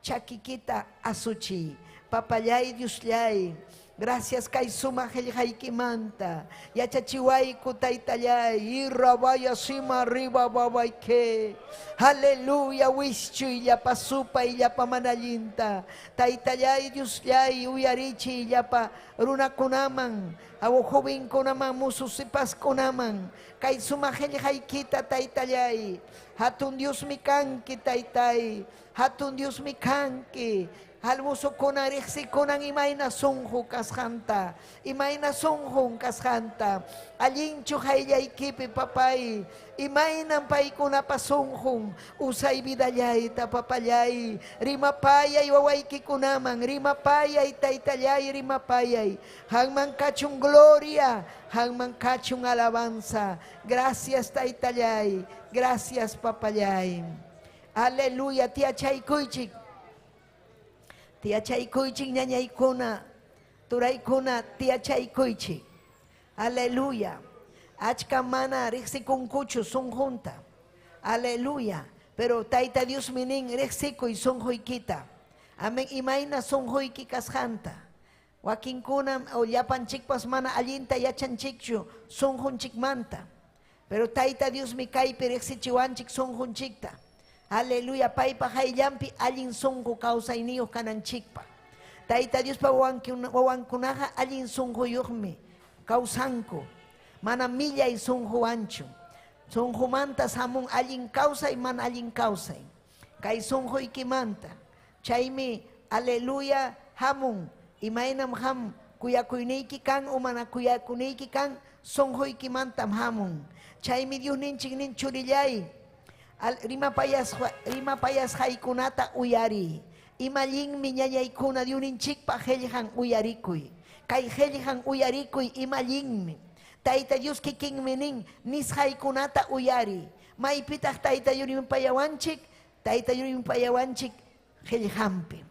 chakikita asuchiy. Papallay Diosllay, gracias kay sumaq qillqaykimanta. Yachachiwayku taytallay, irabaya sima riba babayke. Aleluya, wischuy llapa supay llapa mana allinta. Taytallay Diosllay, uyarichiy llapa runakunaman, awo jovenkunaman, musu sipaskunaman. Kay sumaq qillqaykita taytallay. Hatun Diosmi kanki taytay. Hatun Diosmi kanki. Almusukuna riqsikunan imayna sunqu kasqanta, imayna sunqun kasqanta. Allinchu hayllaykipi papay, imaynan paykunapa sunqun, usay vidallayta papallay, rimapayay wawaykikunaman, rimapayay taytallay, rimapayay. Hanman kachun gloria, hanman kachun alabanza. Gracias taytallay, gracias papallay. Aleluya, tiachaykuychik. Tiachaykuychik ñañaykuna, turaykuna tiachaykuychik. Aleluya. Achka mana riqsikunkuchu sunqunta. Aleluya. Pero Tayta Dios minin riqsikuy sunquykita. Amén. Imayna sunquyki kasqanta. Wakinkuna o llapanchikpas mana allinta yachanchikchu sunqunchikmanta. Pero Tayta Dios mi kaypi riqsichiwanchik sunqunchikta. Aleluya, paypa hayllampi allin sunqu kawsayniyuq kananchikpa. Tayta Diospa wawankunaqa allin sunquyuqmi kawsanku. Mana millay sunquwanchu. Sunqumanta hamun allin kawsay, mana allin kawsay. Kay sunquykimanta. Chaymi, aleluya, hamun. Imaynam ham kuyakuyniyki kan o mana kuyakuniyki kan sunquykimantam hamun. Chaymi Diosninchik nin churillay. Rimapayasqaykunata uyari. Imallinmi ñañaykuna Diosninchikpa qillqan uyarikuy. Kay qillqan uyarikuy imallinmi. Tayta Dios kikinmi nin nisqaykunata uyari. Maypitaq Tayta Dios rimapayawanchik? Tayta Dios rimapayawanchik qillqanpi.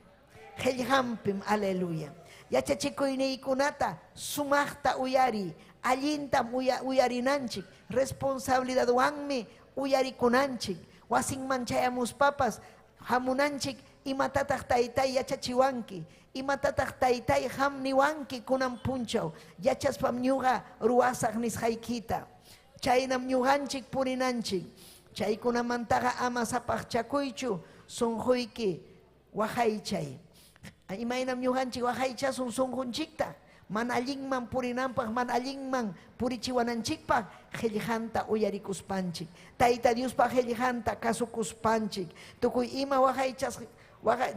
Qillqanpim, aleluya. Yachachikuyniykunata sumaqta uyari. Allintam uyarinanchik. Responsabilidadwanmi uyarikunanchik. Wasinman chayamuspapas hamunanchik imatataq taytay yachachiwanki, imatataq taytay hamniwanki kunan punchaw, yachaspam ñuqa ruwasaq nisqaykita. Chaynam ñuqanchik purinanchik. Chaykunamantaqa ama sapaqchakuychu sunquyki waqaychay. Imaynam ñuqanchik waqaychasun sunqunchikta. Mana allinman purinanpaq, mana allinman purichiwananchikpaq qillqanta uyarikuspanchik. Tayta Diospa qillqanta kasukuspanchik. Tukuy ima waqaychas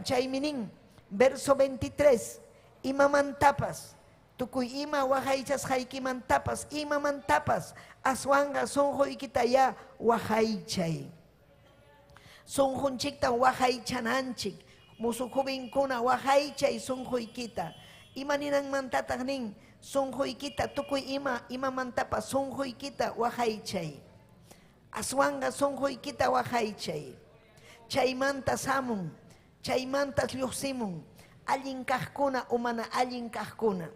chaymi nin, verso 23, imamantapas, tukuy ima waqaychasqaykimantapas, imamantapas, aswanqa sunquykitayá waqaychay. Sunqunchiktan waqaychananchik. Musu jovenkuna waqaychay sunquykita. Ima ninanmantataq nin sunquykita tukuy ima imamantapas sunquykita waqaychay. Aswanqa sunquykita waqaychay. Chaymanta hamun, chaymantas lluqsimun allin kaqkuna o mana allin kaqkuna.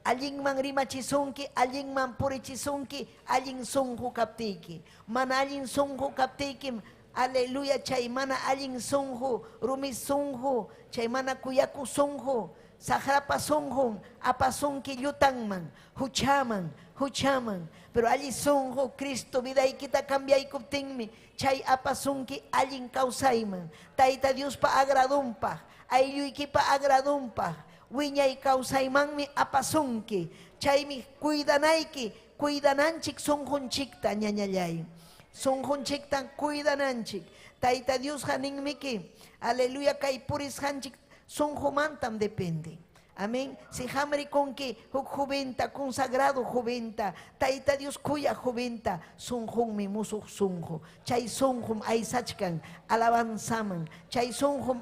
Allinman rimachisunki, allinman purichisunki, allin sunqu kaptiyki. Mana allin sunqu kaptiykim, aleluya, chay mana allin sunqu, rumi sunqu, chay mana kuyaku sunqu, saqrapa sunqun apasunki llutanman, huchaman, huchaman. Pero alli sunqu Cristo vidaykita cambiaykuptinmi, chay apasunki allin kawsayman. Tayta Diospa agradunpaq, aylluykipa agradunpaq, wiñay kawsaymanmi apasunki. Chaymi cuidanayki, cuidananchik sunqunchikta ñañallay. Sunqunchikta cuidananchik. Tayta Diosqa ninmiki, aleluya, kay purisqanchik sunqumantam depende. Amén. Si hamrikunki huk juventa, consagrado juventa, Tayta Dios kuya juventa, sunqunmi musuq sunqu. Chay sunqum aysachkan alabanzaman, chay sunqum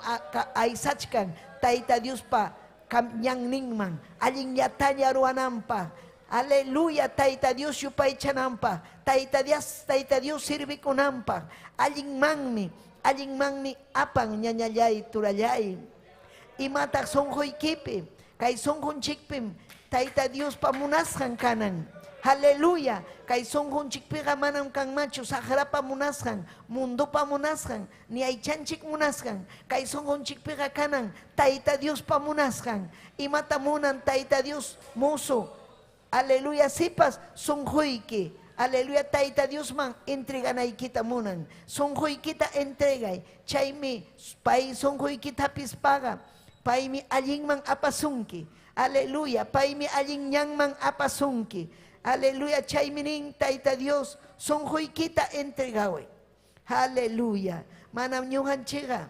aysachkan Tayta Diospa ñanninman, allinllataña ruwananpaq. Aleluya, Tayta Dios yupaychananpaq, Tayta Dios sirvikunanpaq, allinmanmi apan ñañallay turallay. Imataq sunquykipi, kay sunqunchikpim Tayta Diospa munasqan kanan. Aleluya, kay sunqunchikpiqa manam kanmanchu saqrapa munasqan, mundupa munasqan, ni aychanchik munasqan. Kay sunqunchikpiqa kanan Tayta Diospa munasqan. Imata munan Tayta Dios musu. Aleluya, sipas sunquyki. Aleluya, Tayta Diosman entreganaykita munan. Sunquykita entregay. Chaymi pay sunquykitapis paga. Paymi allinman apasunki. Aleluya, paymi allin ñanman apasunki. Aleluya, chaymi nin Tayta Dios sunquykita entregaway. Aleluya. Manam ñuqanchikqa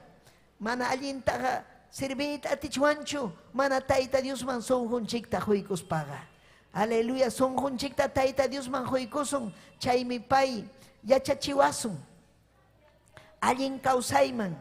mana allintaqa sirviyta atichwanchu, mana Tayta Diosman sunqunchikta quykuspaqa. Aleluya, sunqunchikta Tayta Diosman quykusun, chaymi pay yachachiwasun. Allin kawsayman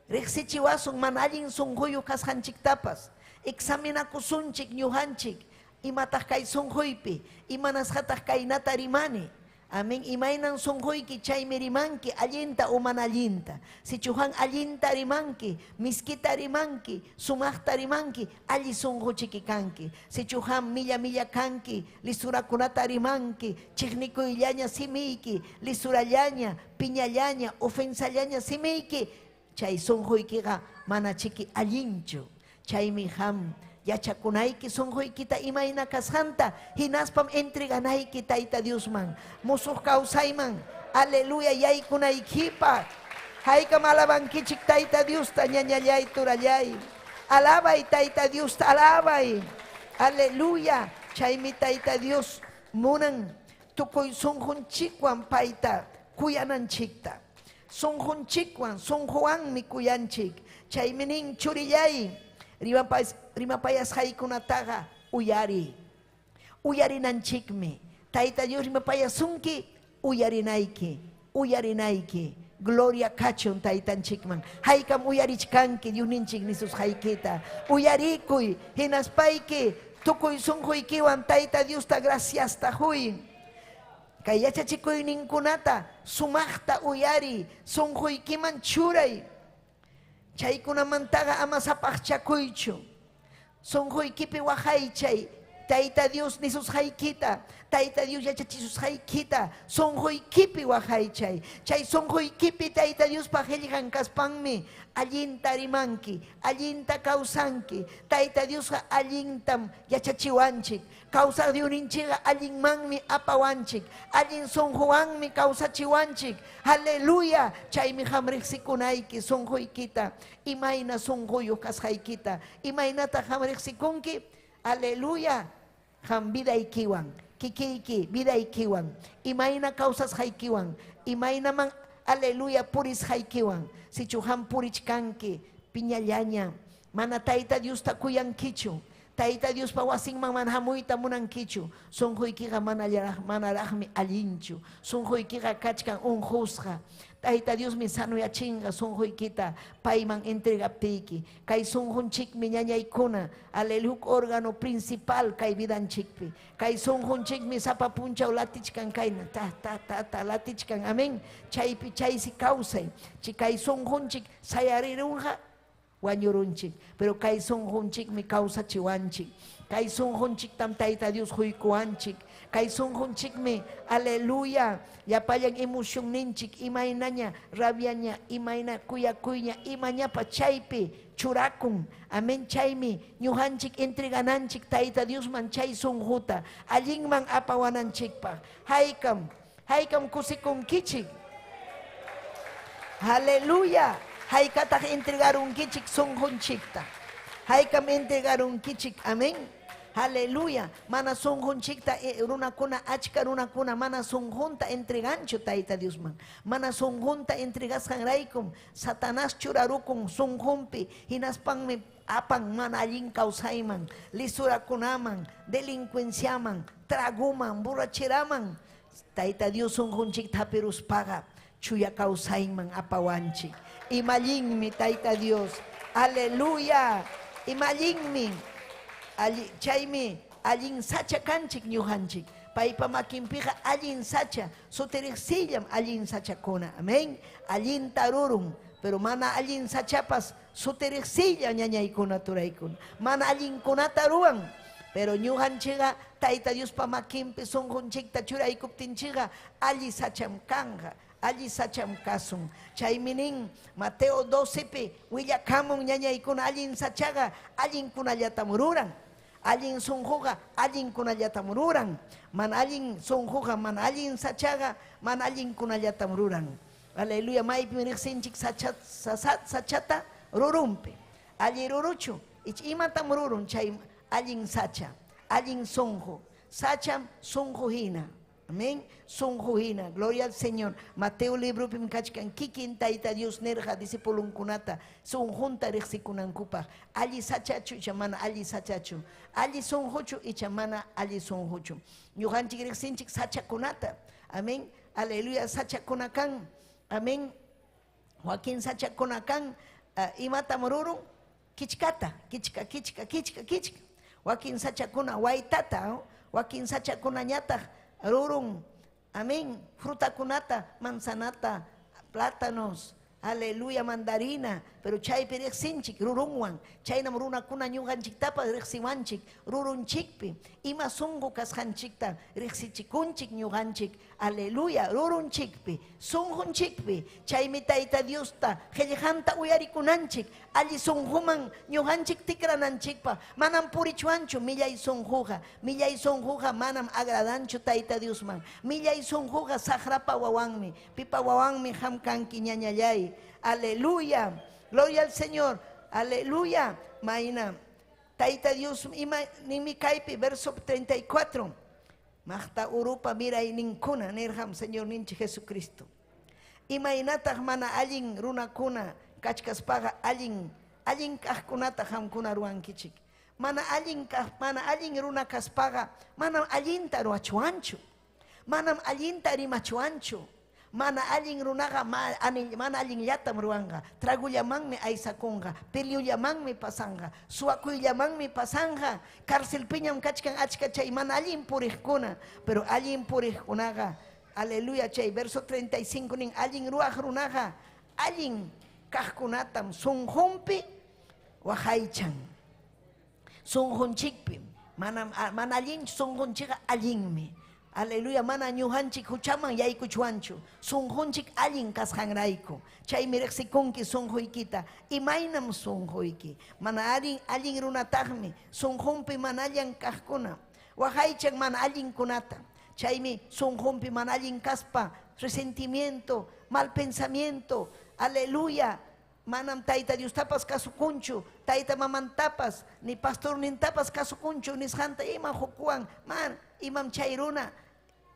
riqsichiwasun mana allin sunquyuq kasqanchiktapas. Examinakusunchik ñuqanchik, imataq kay sunquypi, imanasqataq kaynata rimani. Amén. Imaynan sunquyki chaymi rimanki allinta o mana allinta. Sichuhan allinta rimanki, miskita rimanki, sumaqta rimanki, alli sunquchiki kanki. Sichuhan milla milla kanki, lisurakunata rimanki, chiqnikuyllaña simiyki, lisurallaña, piñallaña, ofensallaña simiyki, chay sunquykiqa mana chiki allinchu. Chaymi ham yachakunayki sunquykita imayna kasqanta, hinaspam entreganayki Tayta Diosman, musuq kawsayman, aleluya, yaykunaykipaq. Haykam alabankichik Tayta Diosta, ñañallay turallay. Alabay Tayta Diosta, alabay. Aleluya, chaymi Tayta Dios munan tukuy sunqunchikwan payta kuyananchikta. Sunqunchikwan, sunquwanmi kuyanchik. Chaymi nin churillay, rimapayasqaykunataqa uyari. Uyarinanchikmi. Tayta Dios rimapayasunki, uyarinayki, uyarinayki. Gloria kachun taytanchikman. Haykam uyarichkanki Diosninchik nisusqaykita. Uyarikuy, hinaspayki, tukuy sunquykiwan Tayta Diosta graciasta huy. Kay yachachikuyninkunata sumaqta uyari, sunquykiman churay. Chaykunamantaqa ama sapaqchakuychu. Sunquykipi waqaychay Tayta Dios nisusqaykita, Tayta Dios yachachisusqaykita, sunquykipi waqaychay. Chay sunquykipi Tayta Diospa qillqan kaspanmi allinta rimanki, allinta kawsanki. Tayta Diosqa allintam yachachiwanchik. Kawsaq Diosninchikqa allinmanmi apawanchik, allin sunquwanmi kawsachiwanchik. Aleluya, chaymi qam riqsikunayki sunquykita, imayna sunquyuq kasqaykita, imaynata qam riqsikunki. Aleluya, qam vidaykiwan, kikiyki vidaykiwan, imayna kawsasqaykiwan, imaynaman aleluya purisqaykiwan. Sichu qam purichkanki piñallaña, mana Tayta Diosta kuyankichu, Tayta Diospa wasinman mana hamuyta munankichu, sunquykiqa manaraqmi allinchu, sunquykiqa kachkan unqusqa. Tayta Diosmi sanuyachinqa sunquykita payman entregaptiyki. Kay sunqunchikmi ñañaykuna, aleluya, huk órgano principal kay vidanchikpi. Kay sunqunchikmi sapa punchaw latichkan kayna, ta ta ta ta latichkan, amén. Chaypi chaysi kawsay. Kay sunqunchik sayarirunqa wañurunchik, pero kay sunqunchikmi kawsachiwanchik. Kay sunqunchiktam Tayta Dios huykuwanchik. Kay sunqunchikmi, aleluya, llapallan emocionninchik, imaynaña rabiaña, imayna kuyakuyña, imañapa chaypi churakun. Amén, chaymi ñuqanchik entregananchik Tayta Diosman chay sunquta, allinman apawananchikpaq. Haykam, haykam kusikunkichik. Aleluya, haykataq entregarunkichik sunqunchikta. Haykam entregarunkichik, amén. Aleluya, mana sunqunchikta runakuna, achka runakuna mana sunqunta entreganchu Tayta Diosman. Mana sunqunta entregasqanraykum Satanás churarukun sunqunpi, hinaspanmi apan mana allin kawsayman, lisurakunaman, delincuenciaman, traguman, borracheraman. Tayta Dios sunqunchikta hapiruspaqa chuya kawsayman apawanchik. Imallinmi Tayta Dios. Aleluya, imallinmi. Chaymi Allin sacha kanchik ñuqanchik. Paypa makinpiqa allin sacha, sutiriqsillam allin sachakuna. Amén. Allinta rurun, pero mana allin sachapas sutiriqsilla ñañaykuna turaykuna. Mana allinkunata ruwan. Pero ñuqanchikqa Tayta Diospa makinpi sunqunchikta churaykuptinchikqa alli sacham kanqa. Alli sacham kasun. Chaymi nin Mateo 12pi willakamun ñañaykuna allin sachaqa allinkunallatam ruran. Allin sunquqa allinkunallatam ruran. Mana allin sunquqa mana allin sachaqa mana allinkunallatam ruran. Aleluya, maypim riqsinchik sachata rurunpi. Alli ruruchu, ich imatam rurun chay allin sacha, allin sunqu. Sacham sunqu hina. Amén. Sunqu hina. Gloria al Señor. Mateo librupim kachkan kikin Tayta Dios nirqa discipulunkunata sunqunta riqsikunankupaq. Alli sachachu icha mana alli sachachu. Alli sunquchu icha mana alli sunquchu. Ñuqanchik riqsinchik sachakunata. Amén. Aleluya. Sachakuna kan. Amén. Wakin sachakuna kan. Imatam rurun? Kichkata. Kichka, kichka, kichka, kichka. Wakin sachakuna waytata. Wakin sachakuna ñataq rurun, amén, frutakunata, manzanata, plátanos, aleluya, mandarina, pero chaypi riqsinchik rurunwan, chaynam runakuna ñuqanchiktapas riqsiwanchik, rurunchikpi, ima sunqu kasqanchikta riqsichikunchik ñuqanchik, aleluya, rurunchikpi, sunqunchikpi, chaymi Tayta Diosta qillqanta uyarikunanchik, alli sunquman ñuqanchik tikrananchikpa, manam purichwanchu millay sunquqa, millay sunquqa manam agradanchu Tayta Diosman, millay sunquqa saqrapa wawanmi, pipa wawanmi qam kanki ñañallay, aleluya. Gloria al Señor, aleluya. Maina, Tayta Dios, ima nimi kaypi, verso 34. Maqta urupa mirayninkuna, nirqam Señor ninchik Jesucristo. Imaynataq mana allin runakuna kachkaspaqa allin, allin kaqkunata qamkuna ruwankichik. Mana allin kaq, mana allin runa kaspaqa manam allinta ruwachuwanchu. Manam allinta rimachuwanchu. Mana allin runaqa mana allinllatam ruwanqa. Tragullamanmi aysakunqa, piliullamanmi pasanqa, suwakuyllamanmi pasanqa. Carcelpiñam kachkan achka chay mana allin puriqkuna, pero allin puriqkunaqa, aleluya, chay verso 35 nin allin ruwaq runaqa allin kaqkunatam sunqunpi waqaychan. Sunqunchikpi manam mana allinchu sunqunchikqa allinmi. Aleluya, mana ñuqanchik huchaman yaykuchwanchu. Sunqunchik allin kasqanrayku. Chaymi riqsikunki sunquykita. Imaynam sunquyki. Mana allin, allin runataqmi sunqunpi mana allin kaqkuna. Waqaychan mana allinkunata. Chaymi sunqunpi mana allin kaspa resentimiento, mal pensamiento. Aleluya. Manam Tayta Diostapas kasukunchu, Tayta mamantapas, ni pastornintapas kasukunchu, nisqanta ima hukuwan, man imam chay runa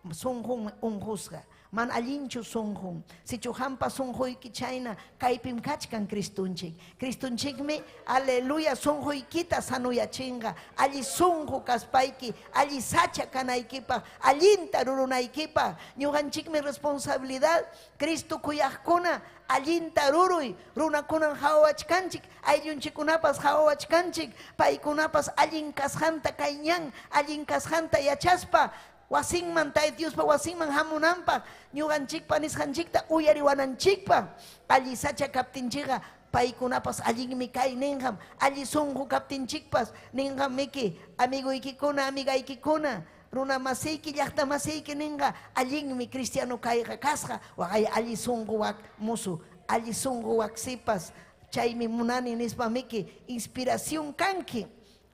sunqun unqusqa, man allinchu sunqun. Sichu hampa sunquyki chayna, kaypim kachkan Cristunchik. Cristunchikmi, aleluya, sunquykita sanuyachinqa, alli sunqu kaspayki, alli sacha kanaykipaq, allinta rurunaykipaq. Ñuqanchikmi responsabilidad, Cristo kuyaqkuna, allinta ruruy, runakunan hawachkanchik, ayllunchikkunapas hawachkanchik, paykunapas allin kasqanta kayñan, allin kasqanta yachaspa, wasinman Tayta Diospa wasinman hamunanpaq, ñuqanchikpa nisqanchikta uyariwananchikpaq, alli sacha kaptinchikqa paykunapas allinmi kay ninqam, alli sunqu kaptinchikpas ninqam miki, amiguykikuna, amigaykikuna, runa masiyki, llaqta masiyki ninqa, allinmi cristiano kayqa kasqa, waqay alli sunqu wak musu, alli sunqu wak sipas, chaymi munani nispa miki, inspiración kanki,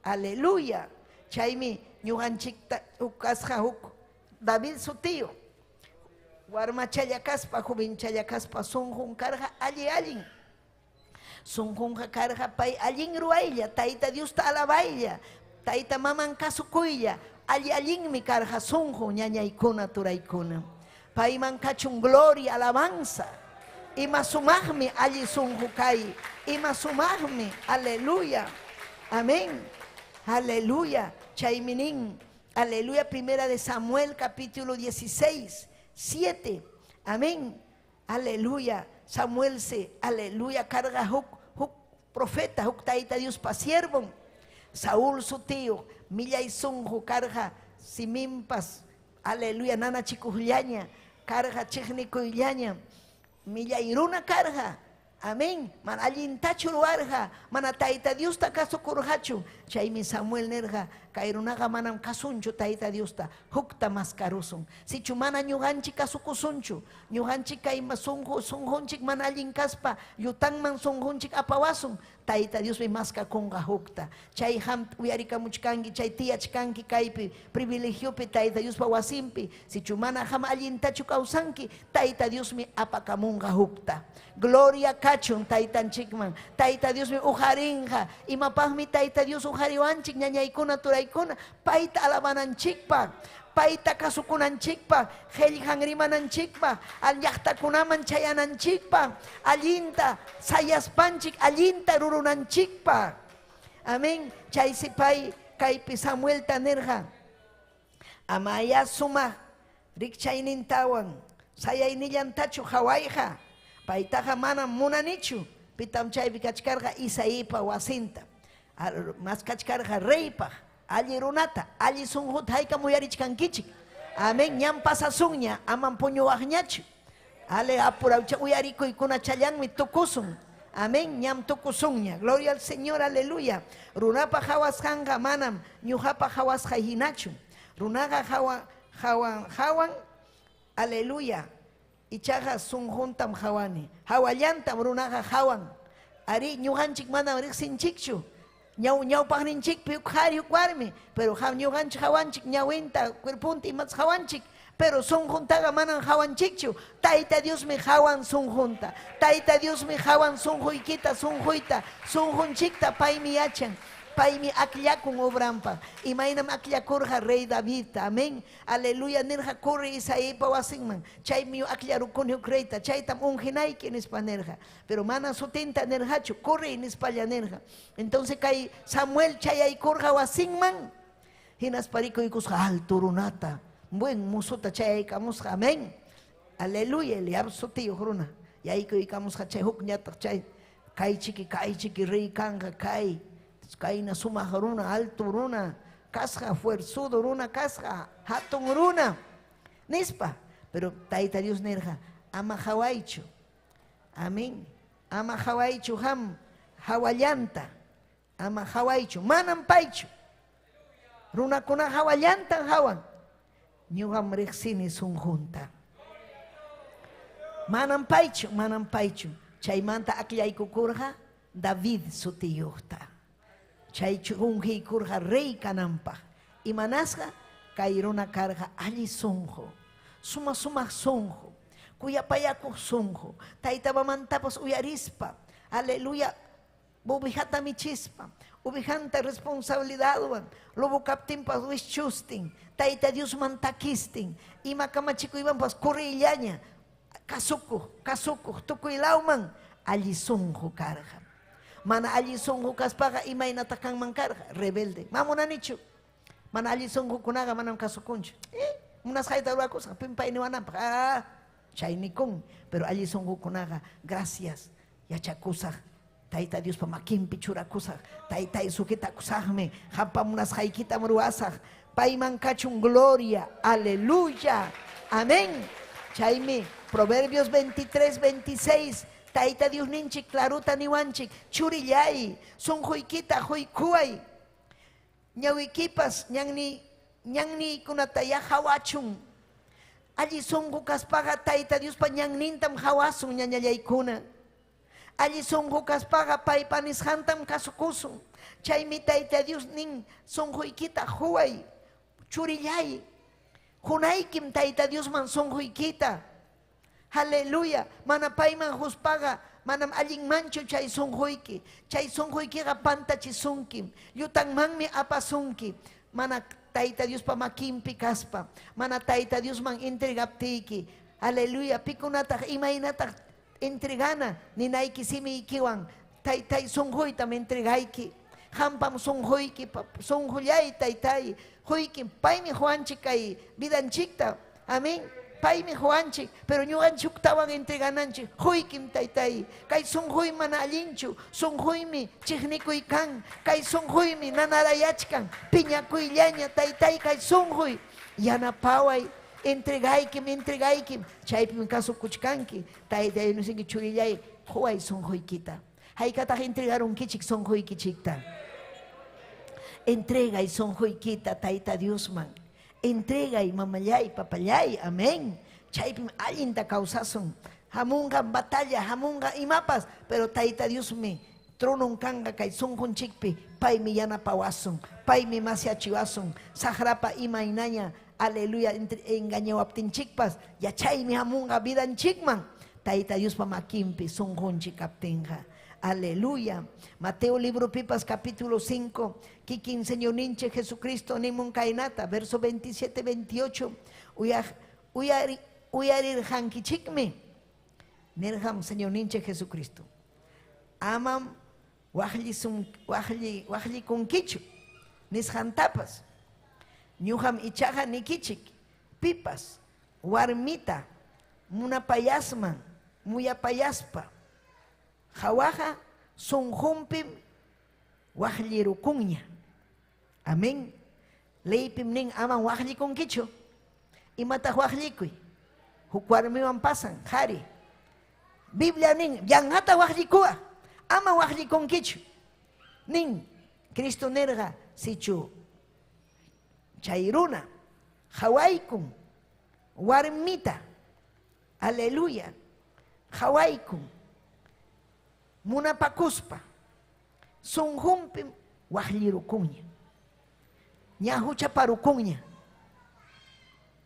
aleluya, chaymi ñuqanchikta huk kasqa huk David sutiyo, warmachalla kaspa, jovenchalla kaspa, sunqun karqa alli allin, sunqunqa karqa pay allin ruwaylla, Tayta Diosta alabaylla, Tayta maman kasukuylla, alli allinmi karqa sunqun ñañaykuna turaykuna, payman kachun gloria, alabanza, ima sumaqmi alli sunqu kay, ima sumaqmi, aleluya, amén, aleluya. Chaymi nin, aleluya, primera de Samuel capítulo 16, 7, amén, aleluya. Samuel se, aleluya, carga huk, huk profeta, huk Tayta Dios pa siervo. Saúl sutiyuq millay sunqu karqa siminpas, aleluya, nanachikuqllaña karqa, chiqnikuyllaña, millay runa karqa. Amén. Mana allintachu ruwarqa, mana Tayta Diosta kasukurqachu. Chaymi Samuel nirqa, kay runaqa manam kasunchu Tayta Diosta, hukta maskarusun. Sichu mana ñuqanchik kasukusunchu, ñuqanchik kay sunqunchik mana allin kaspa, llutanman sunqunchik apawasun, Tayta Diosmi maskakunqa hukta. Chay ham uyarikamuchkanki, chay tiyachkanki kaypi, privilegiopi Tayta Diospa wasinpi, sichu mana ham allintachu kawsanki, Tayta Diosmi apakamunqa hukta. Gloria kachun Taytanchikman. Tayta Diosmi ujarinqa. Imapaqmi Tayta Dios ujariwanchik ñañaykuna turaykuna, payta alabananchikpaq, payta kasukunanchikpaq, qillqan rimananchikpaq, llaqtakunaman chayananchikpaq, allinta sayaspanchik, allinta rurunanchikpaq. Amén. Chaysi pay kaypi Samuelta nirqa, amaya sumaq rikchaynintawan sayaynillantachu hawayqa, paytaqa manam munanichu. Pitam chaypi kachkarqa Isaípa wasinta, maskachkarqa reypaq, alli runata, alli sunquta haykam uyarichkankichik. Amén. Ñam pasasunña, amam puñuwaqñachu. Ale apurawcha uyarikuykuna challanmi tukusun. Amén. Ñam tukusunña. Gloria al Señor, aleluya. Runapa hawasqanqa manam ñuqapa hawasqay hinachu. Runaqa hawan, aleluya. Ichaqa sunquntam hawani. Hawallantam runaqa hawan. Ari ñuqanchik manam riqsinchikchu. Ñawpaqninchikpi huk qhari huk warmi, pero ñuqanchik hawanchik ñawinta, cuerpunta imatas hawanchik, pero sunquntaqa manam hawanchikchu. Tayta Diosmi hawan sunqunta. Tayta Diosmi hawan sunquykita, sunquyta, sunqunchikta paymi yachan. Paymi akllakun obranpaq. Imaynam akllakurqa rey Davidta. Amén. Aleluya nirqa corre Isaípa wasinman. Chaymi akllarukuni huk reyta. Chaytam unginayki nispa nirqa. Pero mana sutinta nirqachu. Corre nispalla nirqa. Entonces kay Samuel chayaykurqa wasinman. Hinaspa rikuykusqa alto runata. Buen musuta chayaykamusqa. Amén. Aleluya. Eliab sutiyuq runa. Yaykuykamusqa chay hukñataq chay. Kay chiki rey kanqa kay. Kayna sumaq runa, alto runa, kasqa, fuerzudo runa, kasqa, hatun runa, nispa. Pero Tayta Dios nirqa, ama hawaychu. Amén. Ama hawaychu ham, hawallanta. Ama hawaychu, manam paychu. Runakuna hawallanta hawan. Ñuqam riqsini sunqunta. Manam paychu, manam paychu. Chaymanta aklaykukurqa David sutiyuqta. Chaychu unqiykurqa rey kananpaq. Imanasqa kay runa karqa alli sunqu, suma sumaq sunqu, kuyapayakuq sunqu, tayta mamantapas uyarispa, aleluya, ubijata michispa, ubijanta responsabilidadwan, lobo kaptinpas wischustin, Tayta Diosman takistin, ima kamachikuywanpas kurrillaña, kasukuq, kasukuq, tukuy lawman alli sunqu karqa. Mana alli sunqu kaspaqa imaynataq kanman karqa, rebelde. Ma munanichu. Mana alli sunqukunaqa manam kasukunchu. Munasqayta rurakusqa pim pay niwananpaq. Ah, chaynikun. Pero alli sunqukunaqa gracias yachakusaq. Tayta Diospa makinpi churakusaq. Taytay sujetakusaqmi. Qampa munasqaykitam ruwasaq. Payman kachun gloria. Aleluya. Amén. Chaymi Proverbios 23, 26. Tayta Dios ninchik claruta niwanchik churillay sunquykita huykuway ñawikipas ñanni ñannikunata hawachun alli sunqu kaspaqa Tayta Diospa ñannintam hawasun ñañallaykuna alli sunqu kaspaqa paypa nisqantam kasukusun chaymi Tayta Dios nin sunquykita huway churillay hunaykim Tayta Diosman sunquykita. Aleluya, mana payman huspaqa manam allinmanchu chay sunquyki. Chay sunquykiqa pantachisunkim, llutanmanmi apasunki. Mana Tayta Diospa makinpi kaspa, mana Tayta Diosman entregaptiyki. Aleluya, pikunataq imaynataq entregana ninayki simiykiwan. Taytay sunquytam entregayki. Hampam sunquyki, sunqullay taytay. Huyki, paymi Juanchik kay vidanchikta. Amén. Paymi quwanchik, pero ñuqanchik huktawan entregananchik. Quykim taytay. Kay sunquymi mana allinchu, sunquymi chiqnikuy kan, kay sunquymi nanarayachkan, piñakuyllaña taytay kay sunquy. Yanapaway, entregaykim, entregaykim. Chaypim kasukuchkanki. Taytay nisunki churillay, quway sunquykita. Haykataq entregarunkichik sunquykichikta. Entregay sunquykita Tayta Diosman. Entregay mamallay, papallay, amén. Chaypim allinta kawsasun. Hamunqa batalla, hamunqa imapas, pero Tayta Diosmi tronon kanqa kay sunqunchikpi, paymi yanapawasun, paymi masyachiwasun, saqrapa imaynaña, aleluya, engañawaptinchikpas, yachaymi hamunqa vidanchikman, Tayta Diospa makinpi sunqunchik kaptinqa. Aleluya. Mateo libro pipas capítulo 5, kikin Señorninchik Jesucristo nimun kaynata, verso 27, 28, uyarirqankichikmi, nirqam Señorninchik Jesucristo. Amam waqllikunkichu nisqantapas. Ñuqam ichaqa nikichik, pipas warmita munapayasman, muyapayaspa, hawaqa sunqunpim waqllirukunña. Amén. Leypim nin aman waqllikunkichu. Imataq waqllikuy? Huk warmiwan pasan, qhari. Biblia nin, yanqata waqllikuwa, ama waqllikunkichu. Nin, Cristo nirqa, sichu chay runa hawaykun warmita, aleluya, hawaykun munapakuspa, sunqunpim waqllirukunña. Ña huchaparukunña.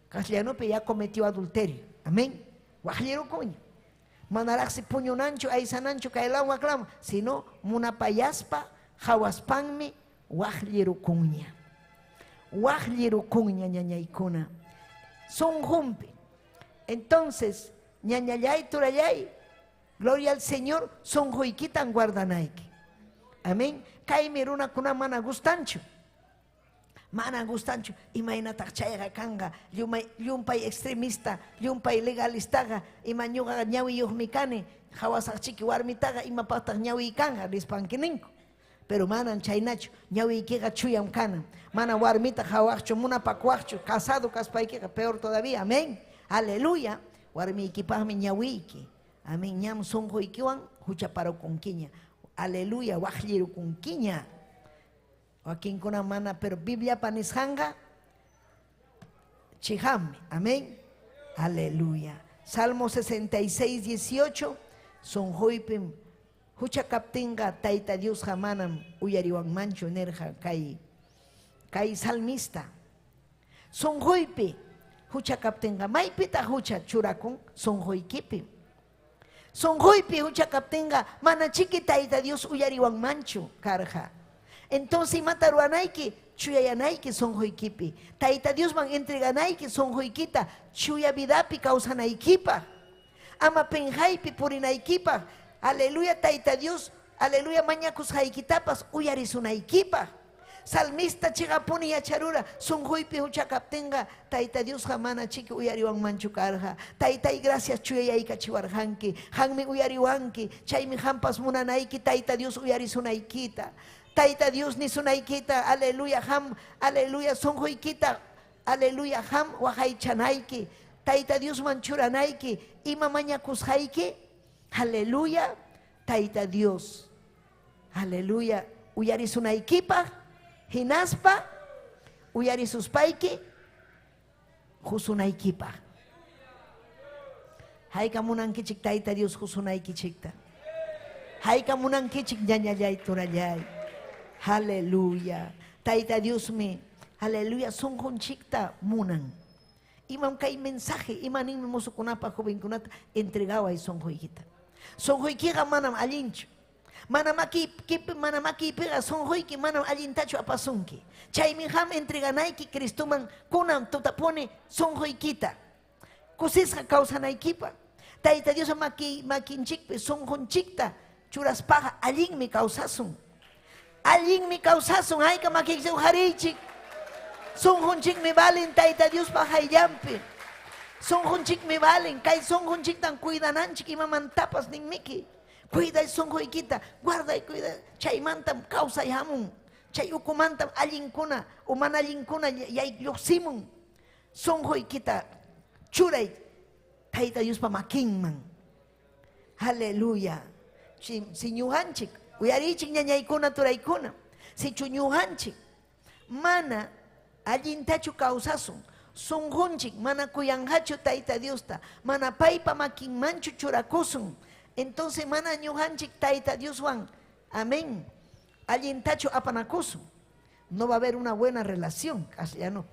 Castellanopi ya cometió adulterio. Amén. Waqllirukunña. Manaraqsi puñunanchu, aysananchu, kaylawan waklawan, sino munapayaspa, hawaspanmi waqllirukunña. Waqllirukunña ñañaykuna. Sunqunpi. Entonces, ñañallay, turallay, gloria al Señor, sunquykitan guardanayki. Amén. Kaymi runakuna mana gustanchu. Mana gustanchu. Imaynataq chayqa kanqa, llumpay extremista, llumpay legalistaqa, ima ñuqaqa ñawiyuqmi kani, hawasaqchiki warmitaqa imapaqtaq ñawiy kanqa, nispanki ninku. Pero manan chaynachu, ñawiykiqa chuyam kanan. Mana warmita hawaqchu, munapakuwaqchu, casado kaspaykiqa peor todavía. Amén. Aleluya. Warmiykipaqmi ñawiyki. Amén. Ñam sunquykiwan huchaparukunkiña. Aleluya, waqllirukunkiña. Wakinkuna mana, pero Bibliapa nisqanqa chihammi. Amén. Aleluya. Salmo 66, 18. Sunquypim hucha kaptinqa Tayta Diosqa manam uyariwanmanchu nirqa kay salmista. Sunquypi hucha kaptinqa maypitaq hucha churakun? Sunquykipi. Sunquypi hucha kaptinqa mana chiki Tayta Dios uyariwanmanchu karqa. Entonces imata ruwanayki, chuyayanayki sunquykipi. Tayta Diosman entreganayki sunquykita chuya vidapi kawsanaykipaq. Ama penjaypi purinaykipaq. Aleluya, Tayta Dios, aleluya, mañakusqaykitapas uyarisunaykipaq. Salmista chiqapuni yacharura, sunquypi hucha kaptinqa Tayta Diosqa mana chiki uyariwanmanchu karqa. Taytay, gracias chuyayaykachiwarqanki, qanmi uyariwanki, chaymi qampas munanayki Tayta Dios uyarisunaykita. Tayta Dios nisunaykita, aleluya, qam, aleluya, sunquykita, aleluya, qam waqaychanayki. Tayta Diosman churanayki, ima mañakusqayki, aleluya, Tayta Dios, aleluya, uyarisunaykipaq, hinaspa, uyarisuspayki, husunaykipaq. Hayka munankichik Tayta Dios husunaykichikta. Hayka munankichik ñañallay turallay. Aleluya. Tayta Diosmi, aleluya, sunqunchikta munan. Imam kay mensaje, ima ninmi musukunapa jovenkunata entregaway sunquykita. Sunquykiqa manam allinchu. Mana makiypiqa sunquyki manam allintachu apasunki. Chaymi qam entreganayki Cristoman kunan tutapuni sunquykita. Kusisqa kawsanaykipaq. Tayta Dios makinchikpi sunqunchikta churaspaqa allinmi kawsasun. Allinmi kawsasun, hayka makiykichik uqhariychik. Sunqunchikmi valin Tayta Diospa hayllanpi. Sunqunchikmi valen, kay sunqunchiktan cuidananchik imamantapas ninmiki. Cuiday sunquykita, guarday, cuida, chaymantam kawsay hamun. Chay ukumantam allinkuna o mana allinkuna lluqsimun. Sunquykita churay Tayta Diospa makinman. Aleluya. Si ñuqanchik, uyarichik ñañaykuna turaykuna, sichu ñuqanchik mana allintachu kawsasun, sunqunchik mana kuyanqachu Tayta Diosta, mana paypa makinmanchu churakusun, entonces mana ñuqanchik Tayta Dioswan, amén, allintachu apanakusun. No va a haber una buena relación, castellano.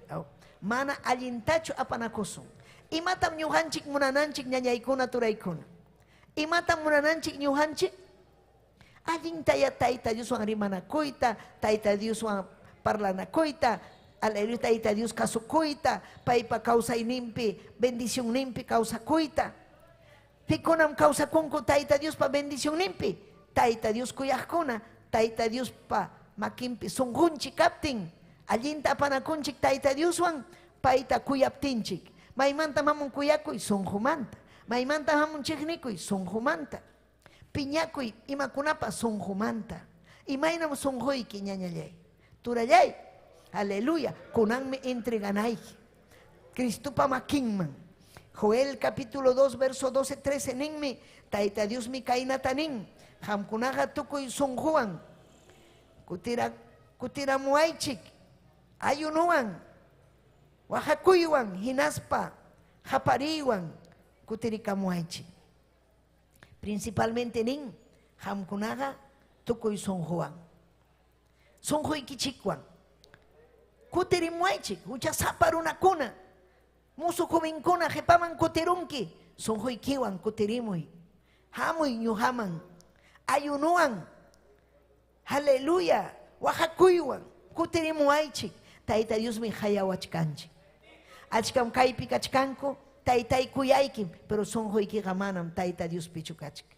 Mana allintachu apanakusun. Imatam ñuqanchik munananchik ñañaykuna turaykuna. Imatam munananchik ñuqanchik? Allintaya Tayta Dioswan rimanakuyta, Tayta Dioswan parlanakuyta, aleluya Tayta Dios kasukuyta, paypa kawsayninpi, bendicionninpi kawsakuyta. Pikunam kawsakunku Tayta Diospa bendicionninpi, Tayta Dios kuyaqkuna, Tayta Diospa makinpi sunqunchik kaptin, allinta apanakunchik Tayta Dioswan, payta kuyaptinchik. Maymanta hamun kuyakuy sunqumanta, maymanta hamun chiqnikuy sunqumanta, piñakuy imakunapa sunqumanta. Imaynam sunquyki ñañallay, turallay, aleluya, kunanmi entreganayki Cristopa makinman. Joel capítulo 2 verso 12 13 ninmi, Tayta Diosmi kaynata nin, qamkunaqa tukuy sunquwan kutiramuwaychik ayunuwan, waqakuywan, hinaspa qapariywan kutirikamuwaychik. Principalmente nin, qamkunaqa tukuy sunquwan, sunquykichikwan kutirimuwaychik, huchasapa runakuna, musu jovenkuna qhipaman kutirunki, sunquykiwan kutirimuy, hamuy ñuqaman, ayunuwan, aleluya, waqakuywan kutirimuwaychik. Tayta Diosmi hayawachkanchik. Achkam kaypi kachkanku, taytay kuyaykim, pero sunquykiqa manam Tayta Diospichu kachkan.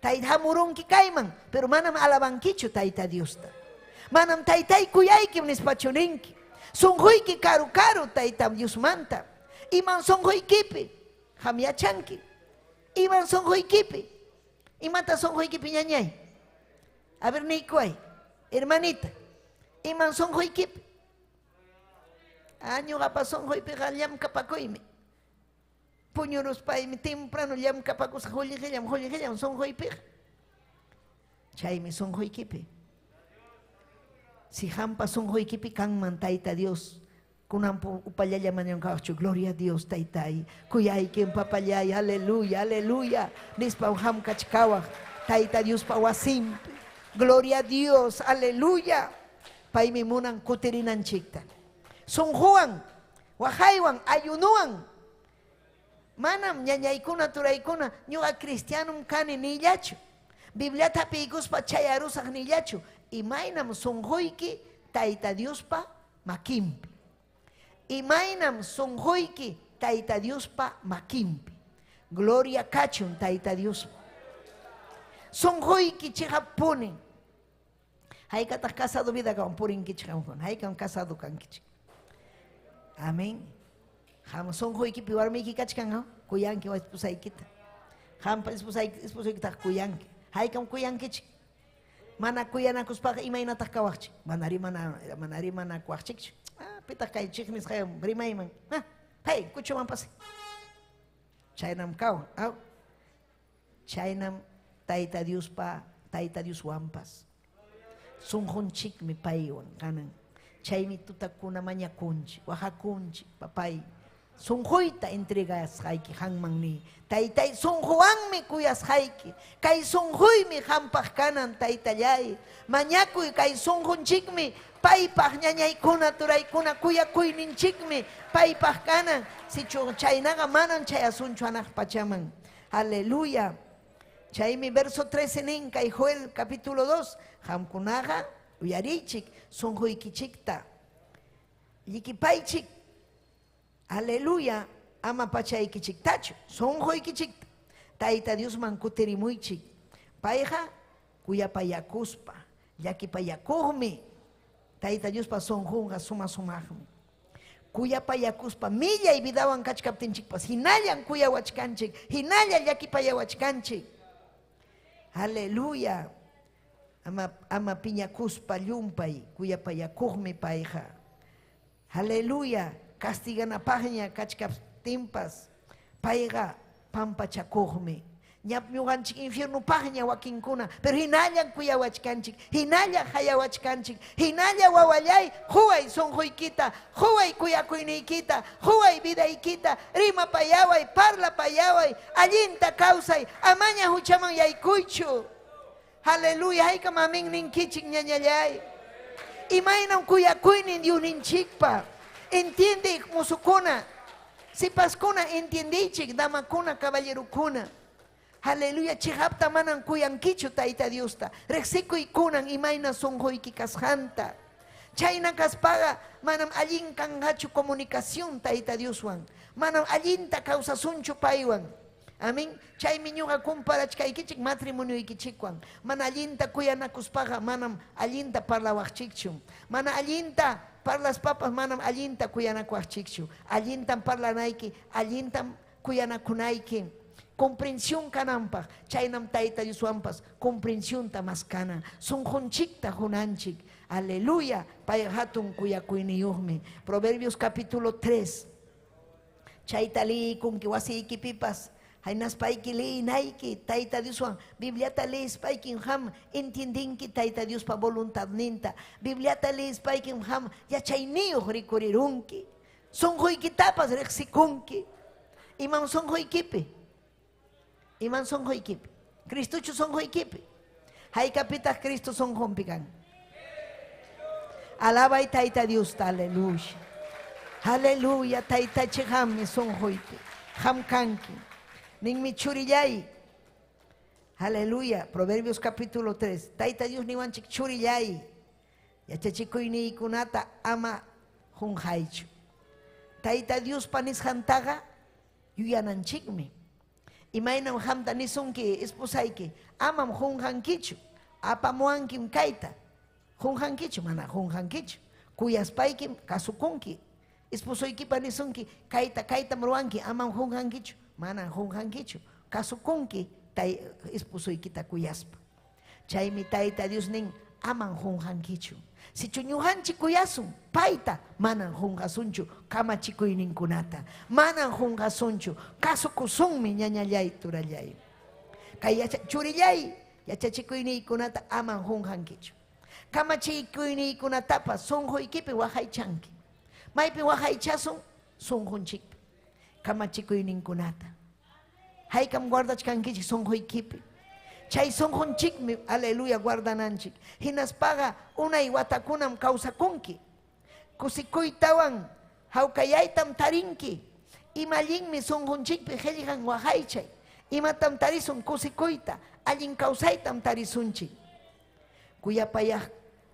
Tayta hamurunki kayman, pero manam alabankichu Tayta Diosta. Manam taytay kuyaykim nispachu ninki. Sunquyki karu karu Tayta Diosmanta. Iman sunquykipi, qam yachanki. Iman sunquykipi. Imata sunquykipi ñañay? A ver, niykuway, hermanita. Iman sunquykipi? Ah, ñuqapa sunquypiqa llamkapakuymi. Puñuruspaymi temprano llamkapakusaq, qullqillam, qullqillam sunquypiqa. Chaymi sunquykipi. Si qampa sunquykipi kanman Tayta Dios, kunan upallalla mañan kawaqchu, gloria a Dios taytay, kuyaykim papallay, aleluya, aleluya, nispa qam kachkawaq Tayta Diospa wasinpi. Gloria a Dios, aleluya. Paymi munan kutirinanchikta. Sunquwan, waqaywan, ayunuwan. Manam ñañaykuna turaykuna ñuqa cristianum kani nillachu. Bibliata hapiykuspa chayarusaq nillachu. Imaynam sunquyki Tayta Diospa makinpi. Imaynam sunquyki Tayta Diospa makinpi. Gloria kachun Tayta Diospa. Sunquyki chiqapuni. Haykataq casado vida kawan purinkichik qamkuna. Haykam casado kankichik. Amén. Qam sunquykipi warmiyki kachkan, ¿no? Kuyanki esposaykita. Qampa esposaykitaq kuyanki. Haykam kuyankichik. Mana kuyanakuspaqa imaynataq kawaqchik. Mana rimanakuwaqchikchu. Ah, pitaq kay chiqnisqa rimayman. Ah, hey, kuchuman pasay. Chaynam kawan. Aw. Chaynam Tayta Diospa, Tayta Dioswanpas. Sunqunchikmi paywan kanan. Chaymi tutakuna mañakunchik, waqakunchik, papay. Sunquyta entregasqayki qanman ni. Taytay sunquwanmi kuyasqayki. Kay sunquymi qampaq kanan taytallay. Mañakuy kay sunqunchikmi paypaq ñañaykuna turaykuna kuyakuyninchikmi paypaq kanan. Sichu chaynaqa manan chayasunchu anaq pachaman. Aleluya. Chaymi verso 13 nin kay Joel capítulo 2. Qamkunaqa uyarichik sunquykichikta. Llikipaychik. Aleluya, ama pachaykichiktachu, sunquykichikta. Tayta Diosman kutirimuychik. Payqa kuyapayakuspa, llakipayakuqmi. Tayta Diospa sunqunqa suma sumaqmi. Kuyapayakuspa millay vidawan kachkaptinchikpas hinallan kuyawachkanchik, hinalla llakipayawachkanchik. Aleluya. Ama piñakuspa llumpay kuyapayakuqmi payqa. Aleluya. Castiganapaqña kachkaptinpas payqa pampachakuqmi. Ñap ñuqanchik infiernupaqña wakinkuna, pero hinallan kuyawachkanchik, hinalla hayawachkanchik, hinalla wawallay, huway sunquykita, huway kuyakuyniykita, huway vidaykita, rimapayaway, parlapayaway, allinta kawsay, amaña huchaman yaykuychu. Aleluya, haykam amin ninkichik ñañallay. Imaynam kuyakuynin Diosninchikpa. Entiende musukuna, sipaskuna entiendeychik, damakuna, caballerukuna. Aleluya, chihapta manan kuyankichu Tayta Diosta. Riqsikuykunan imayna sunquyki kasqanta. Chayna kaspaqa manam allin kanqachu comunicación Tayta Dioswan. Manam allinta kawsasunchu paywan. Amén. Chaymi ñuqa kumparachkaykichik matrimonioykichikwan. Mana allinta kuyanakuspaqa manam allinta parlawaqchikchu. Mana allinta parlaspapas manam allinta kuyanakuwaqchikchu. Allintam parlanayki, allintam kuyanakunayki. Comprensión kananpaq, chaynam Tayta Dioswanpas comprensionta maskana, sunqunchikta hunanchik. Aleluya, pay hatun kuyakuyniyuqmi. Proverbios capítulo 3. Chayta liykunki wasiykipipas, haynaspayki liyinayki Tayta Dioswan. Bibliata liyispaykim ham entiendinki Tayta Diospa voluntadninta. Bibliata liyispaykim ham yachayniyuq rikurirunki. Sunquykitapas riqsikunki. Imam sunquykipi? Iman sunquykipi? Cristochu sunquykipi? Haykapitaq Cristo sunqunpi kan? Alabay Tayta Diosta, aleluya. Aleluya, Taytachi qammi sunquypi. Qam kanki. Ninmi churillay. Aleluya, Proverbios capítulo 3. Tayta Dios niwanchik churillay. Yachachikuyniykunata ama qunqaychu. Tayta Diospa nisqantaqa yuyananchikmi. Imaynam qamta nisunki esposayki, amam qunqankichu, apamuwankim kayta. Qunqankichu, mana qunqankichu. Kuyaspaykim kasukunki. Esposoykipa nisunki, kayta kaytam ruwanki, amam qunqankichu, mana qunqankichu. Kasukunki esposoykita kuyaspa. Chaymi Tayta Dios nin, aman qunqankichu. Sichu ñuqanchik kuyasun, payta manan qunqasunchu kamachikuyninkunata. Manan qunqasunchu, kasukusunmi ñañallay turallay. Kay churillay yachachikuyniykunata aman qunqankichu. Kamachikuyniykunatapas sunquykipi waqaychanki. Maypi waqaychasun sunqunchikpi kamachikuyninkunata. Haykam guardachkankichik sunquykipi. Chay sunqunchikmi, aleluya, guardananchik. Hinaspaqa unay watakunam kawsakunki. Kusikuytawan hawkayaytam tarinki. Imallinmi sunqunchikpi qillqan waqaychay. Imatam tarisun kusikuyta, allin kawsaytam tarisunchik.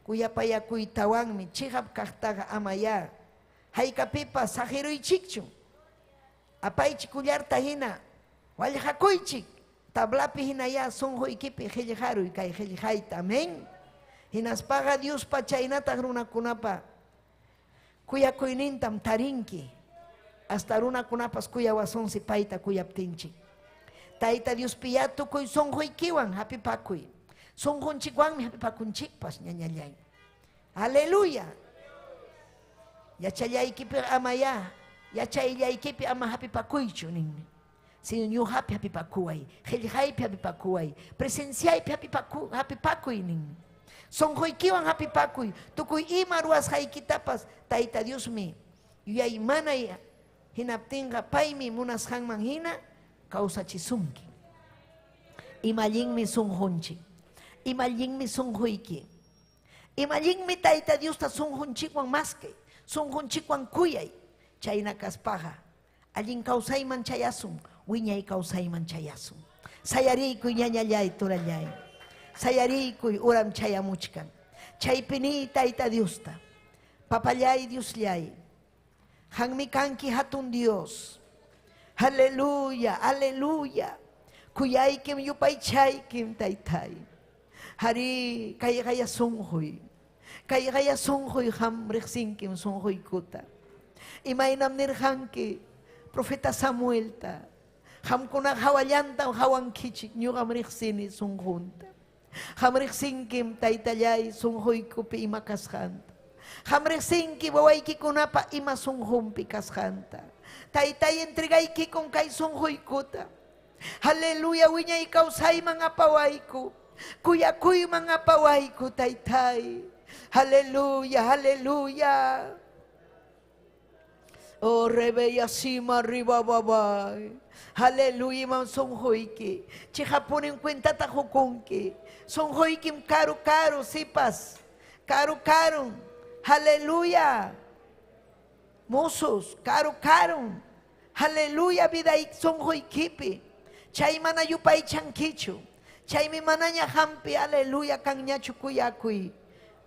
Kuyapayakuytawanmi chiqap kaqtaqa amaya. Haykapipas saqiruychikchu. Apaychik kullarta hina, wallqakuychik. Tablapi hinaya sunquykipi qillqaruy kay qillqayta, amén. Hinaspaqa Diospa chaynataq runakunapa kuyakuynintam tarinki. Hasta runakunapas kuyawasunsi payta kuyaptinchik. Tayta Diospiya tukuy sunquykiwan hapipakuy. Sunqunchikwanmi hapipakunchikpas ñañallay. Aleluya. Yachallaykipi amaya, yachayllaykipi ama hapipakuychu ninmi. Sino ñuqapi hapipakuway, qillqaypi hapipakuway, presenciaypi hapipakuy ninmi. Sunquykiwan hapipakuy, tukuy ima ruwasqaykitapas Tayta Diosmi yuyaymanay hinaptinqa paymi munasqanman hina kawsachisunki. Imallinmi sunqunchik, imallinmi sunquyki, imallinmi Tayta Diosta sunqunchikwan maskay, sunqunchikwan kuyay, chayna kaspaqa allin kawsayman chayasun, wiñay kawsayman chayasun. Sayariykuy ñañallay turallay. Sayariykuy uram chayamuchkan. Chaypini Tayta Diosta. Papallay Diosllay. Qanmi kanki hatun Dios. Aleluya, aleluya. Kuyaykim yupaychaykim taytay. Hari kayqaya sunquy. Kayqaya sunquy qam riqsinkim sunquykuta. Imaynam nirqanki profeta Samuelta. Qamkuna hawallantam hawankichik ñuqam riqsini sunqunta. Qam riqsinkim taytallay sunquykupi ima kasqanta. Qam riqsinki wawaykikunapa ima sunqunpi kasqanta. Taytay entregaykikun kay sunquykuta. Aleluya wiñay kawsayman apawayku. Kuyakuyman apawayku taytay. Aleluya, aleluya. Oh, rebeya sima riba babay. Aleluya, imam sonjoiki. Chihapunin cuentata jukunki. Sonjoikim karu karu, sipas. Karu karu. Aleluya. Mozos, karu karu. Aleluya, vida sonjoikipi. Chay mana yupay chankichu. Chay mi manaña hampi, aleluya, kanñachu kuyakui.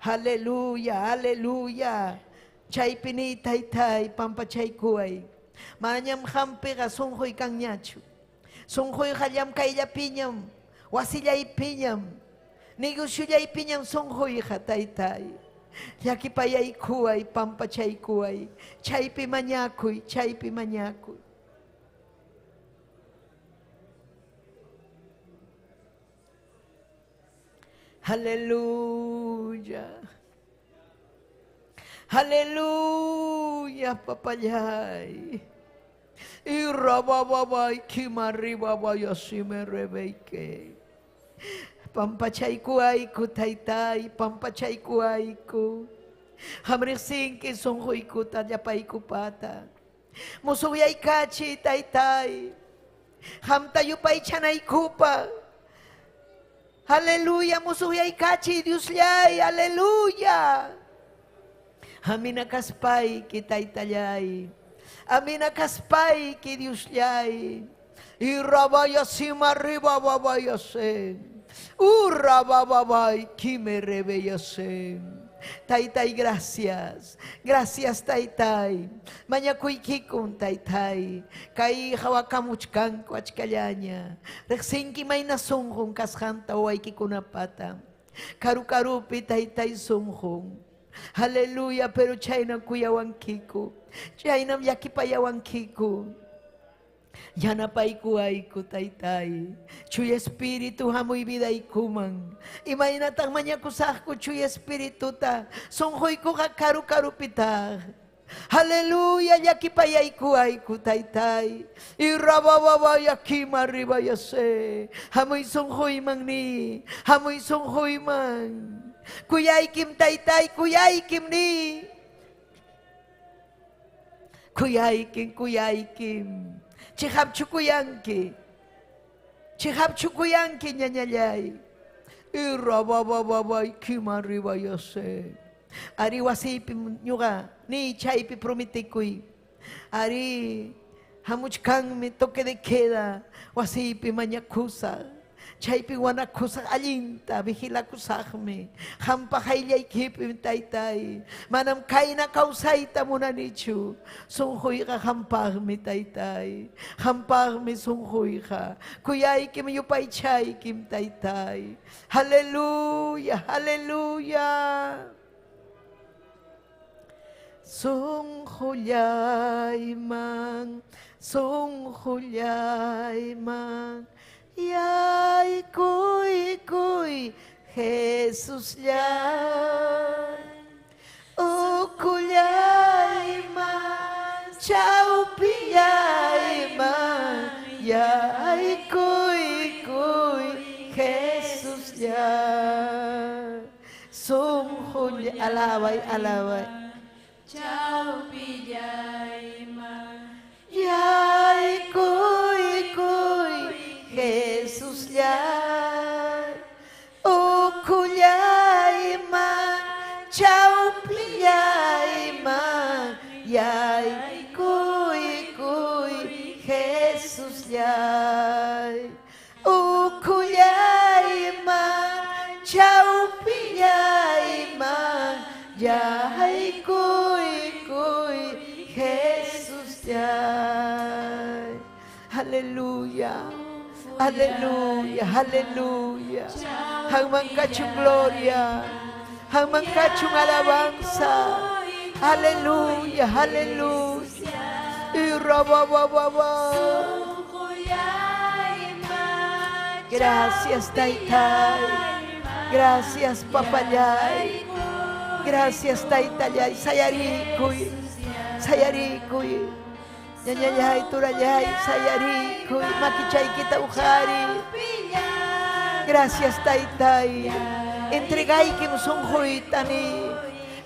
Aleluya, aleluya. Chaypi ni taytay pampachaykuway. Manañam hampiqa sunquy kanñachu. Sunquyqa llamkayllapiñam, wasillaypiñam, negociollaypiñam sunquyqa taytay. Llakipayaykuway, pampachaykuway. Chaypi mañakuy, chaypi mañakuy. Aleluya. Aleluya, papayay. Y rabababay, kimarribabay, así me rebeque. Pampachaykuayku, taytay, pampachaykuayku. Hamriqsinki sunquykuta llapaykupata. Musuqyaykachi, taytay. Hamta yupaychanaykupa. Aleluya, musuqyaykachi, Diosllay, aleluya. Amina kaspayki taytallay. Amina kaspayki Diosllay. Y rabaya sima arriba babaya se. Urrabababay kime rebeyase. Taytay, gracias. Gracias, taytay. Mañakuykikun, taytay. Kay hawakamuchkanku achkallaña. Riqsinki mayna sunqun kasqanta wawaykikunapata. Karu karupi taytay sunqun. Aleluya, pero chaynam kuyawankiku. Chaynam llakipayawankiku. Yanapaykuayku taytay. Chuy espíritu hamuy vidaykuman. Imaynataq mañakusaqku chuy espirituta. Sunquykuqa karu karupitaq. Aleluya, llakipayaykuayku taytay. Y rabababay akima arribayase. Hamuy sunquyman ni. Hamuy sunquyman. Kuyaykim taytay, kuyaykim ni. Kuyaykim, kuyaykim. Chihapchu kuyanki. Chihapchu kuyanki ñañallay. Y rababababay kima arribayase. Ari wasipi ñuqa ni chaypi prometikuy. Ari hamuchkanmi toque de queda wasipi mañakusaq. Chaypi wanakusaq allinta vigilakusaqmi. Hampa hayllaykipi taytay. Manam kayna kawsayta munanichu. Sunquyqa hampaqmi taytay. Hampaqmi sunquyqa. Kuyaykim yupaychaykim taytay. Aleluya, aleluya. Sunqullayman, sunqullayman. Yaykuykuy Jesusllay. Ukullayman, chawpillayman. Yaykuykuy Jesusllay. Sunqullay, alabay, alabay. Chawpillayman. Yaykuykuy Jesusllay. Ukullayman, chawpillayman. Yaykuykuy Jesusllay. Ukullayman, chawpillayman. Yaykuykuy Jesusllay. Aleluya. Aleluya, aleluya. Hanmankachun gloria. Hanmankachun alabanza. Aleluya, aleluya. Irrabababa. Gracias, Taytay. Gracias, Papallay. Gracias, Taytallay. Sayarikuy. Sayarikuy. Ñañallay, turallay, sayarikuy. Makichaykita ujari. Gracias, Taytay. Entregaykim sunquytani.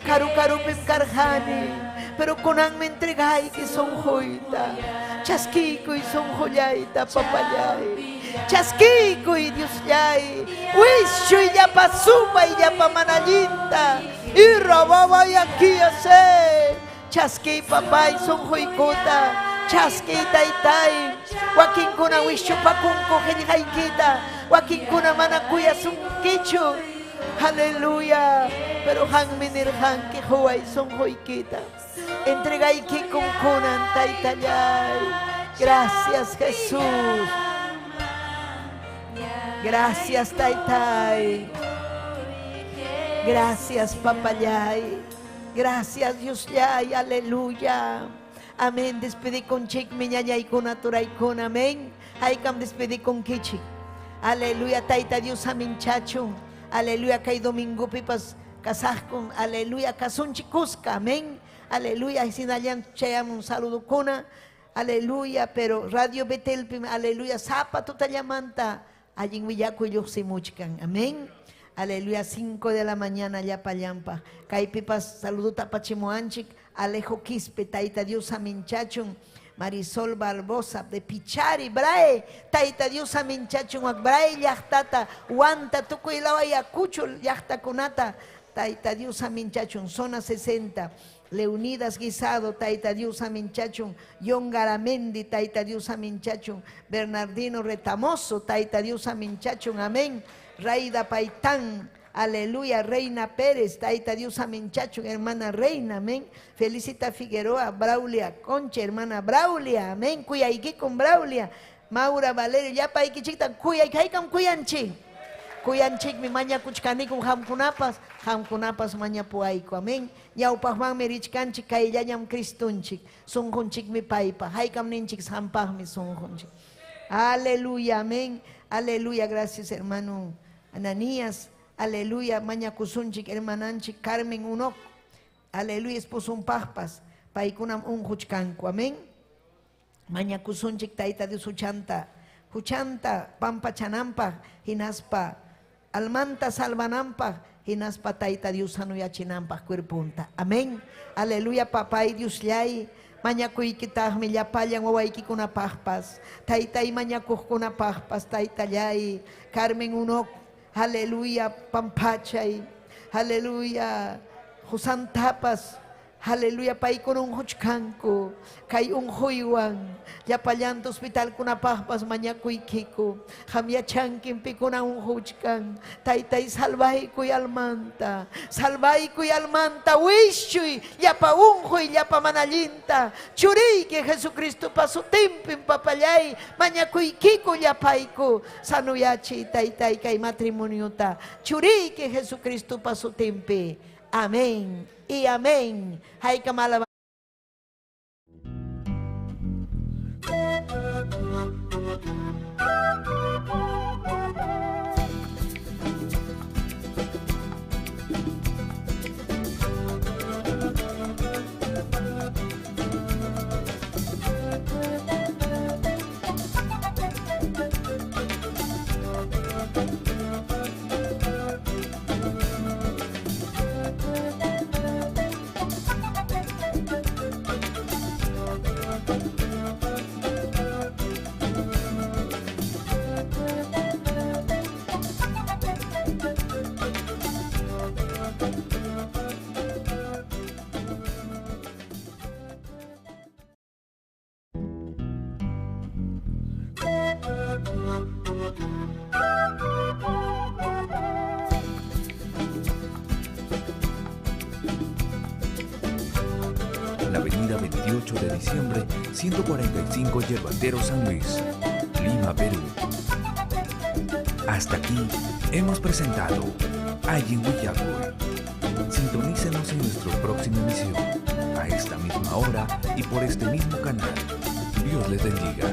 Karu karupim karjani. Pero kunanmi entregayki sunquyta. Chaskikuy sunqullayta, papallay. Chaskikuy, Diosllay. Wischuy llapa supay llapa manallinta. Irrababay akiyase. Chaskiy papay sunquykuta. Chaskiy taytay. Wakinkuna wischupakunku qillqaykita. Wakinkuna mana kuyasunkichu. Aleluya. Pero qanmi nirqanki quway sunquykita. Entregaykikun kunan taytallay. Gracias, Jesús. Gracias, Taytay. Gracias, Papallay. Gracias, Diosllay. Aleluya. Amén. Despedí con chik, mi ñañaykuna, turaykuna. Amén. Haykam despedí con kichik. Aleluya, Tayta Dios, aminchachu. Aleluya, kay domingo pipas kasajkun. Aleluya, kasunchik kuska. Amén. Aleluya, sinallan chayamun saludo kuna. Aleluya, pero Radio Betel, aleluya, sapa tutallamanta. Allin willakuy lluqsimuchkan. Amén. Aleluya, 5 de la mañana llapallampa. Kaypipas saludo tapachimuanchik. Alejo Quispe, Tayta Dios aminchachun. Marisol Barbosa de Pichari, Brae, Tayta Dios aminchachun, Brae llaqtata, Huanta, tukuy lawa Ayacucho llaqtakunata, Tayta Dios aminchachun, zona 60. Leonidas Guisado, Tayta Dios aminchachun, Yon Garamendi, Tayta Dios aminchachun, Bernardino Retamoso, Tayta Dios aminchachun, amén. Raida Paitán, aleluya, Reina Pérez, Tayta Dios aminchachun, hermana Reina, amén. Felicita Figueroa, Braulia Concha, hermana Braulia, amén. Cuyaiki con Braulia, Maura Valerio, llapa ikichikta, kuyaykaykam kuyanchik. Kuyanchikmi mañakuchkanikum qamkunapas, qamkunapas mañapuayku, amén. Ñawpaqmanmi richkanchik kayllañam Cristunchik, sunqunchikmi paypa, haykam ninchik sampaqmi sunqunchik. Aleluya, amén. Aleluya, gracias hermano Ananías. Aleluya, mañakusunchik hermananchik Carmen Unok. Aleluya, esposunpaqpas, paykunam unquchkanku, amén. Mañakusunchik Tayta Dios huchanta, huchanta pampachananpaq hinaspa almanta salvananpaq hinaspa Tayta Dios sanuyachinanpaq cuerpunta. Amén. Aleluya, papay Diosllay. Mañakuykitaqmi llapallan wawaykikunapaqpas, taytay mañakuqkunapaqpas, taytallay, Carmen Unok, aleluya, pampachay, aleluya, Josantapas, aleluya, paykuna unquchkanku, kay unquywan, llapallanta hospitalkunapaqpas mañakuykiku, qam yachankim pikuna unquchkan, taytay salvaykuy almanta, salvaykuy almanta, wischuy, llapa unquy, llapa manallinta, churiyki Jesucristopa sutinpin papallay, mañakuykiku llapayku, sanuyachiy taytay kay matrimoniota, churiyki Jesucristopa sutinpi. Amén y amén. Haykam alaba. La avenida 28 de diciembre, 145 Yerbatero San Luis, Lima, Perú. Hasta aquí hemos presentado Allin Willakuy. Sintonícenos en nuestra próxima emisión. a esta misma hora y por este mismo canal. Dios les bendiga.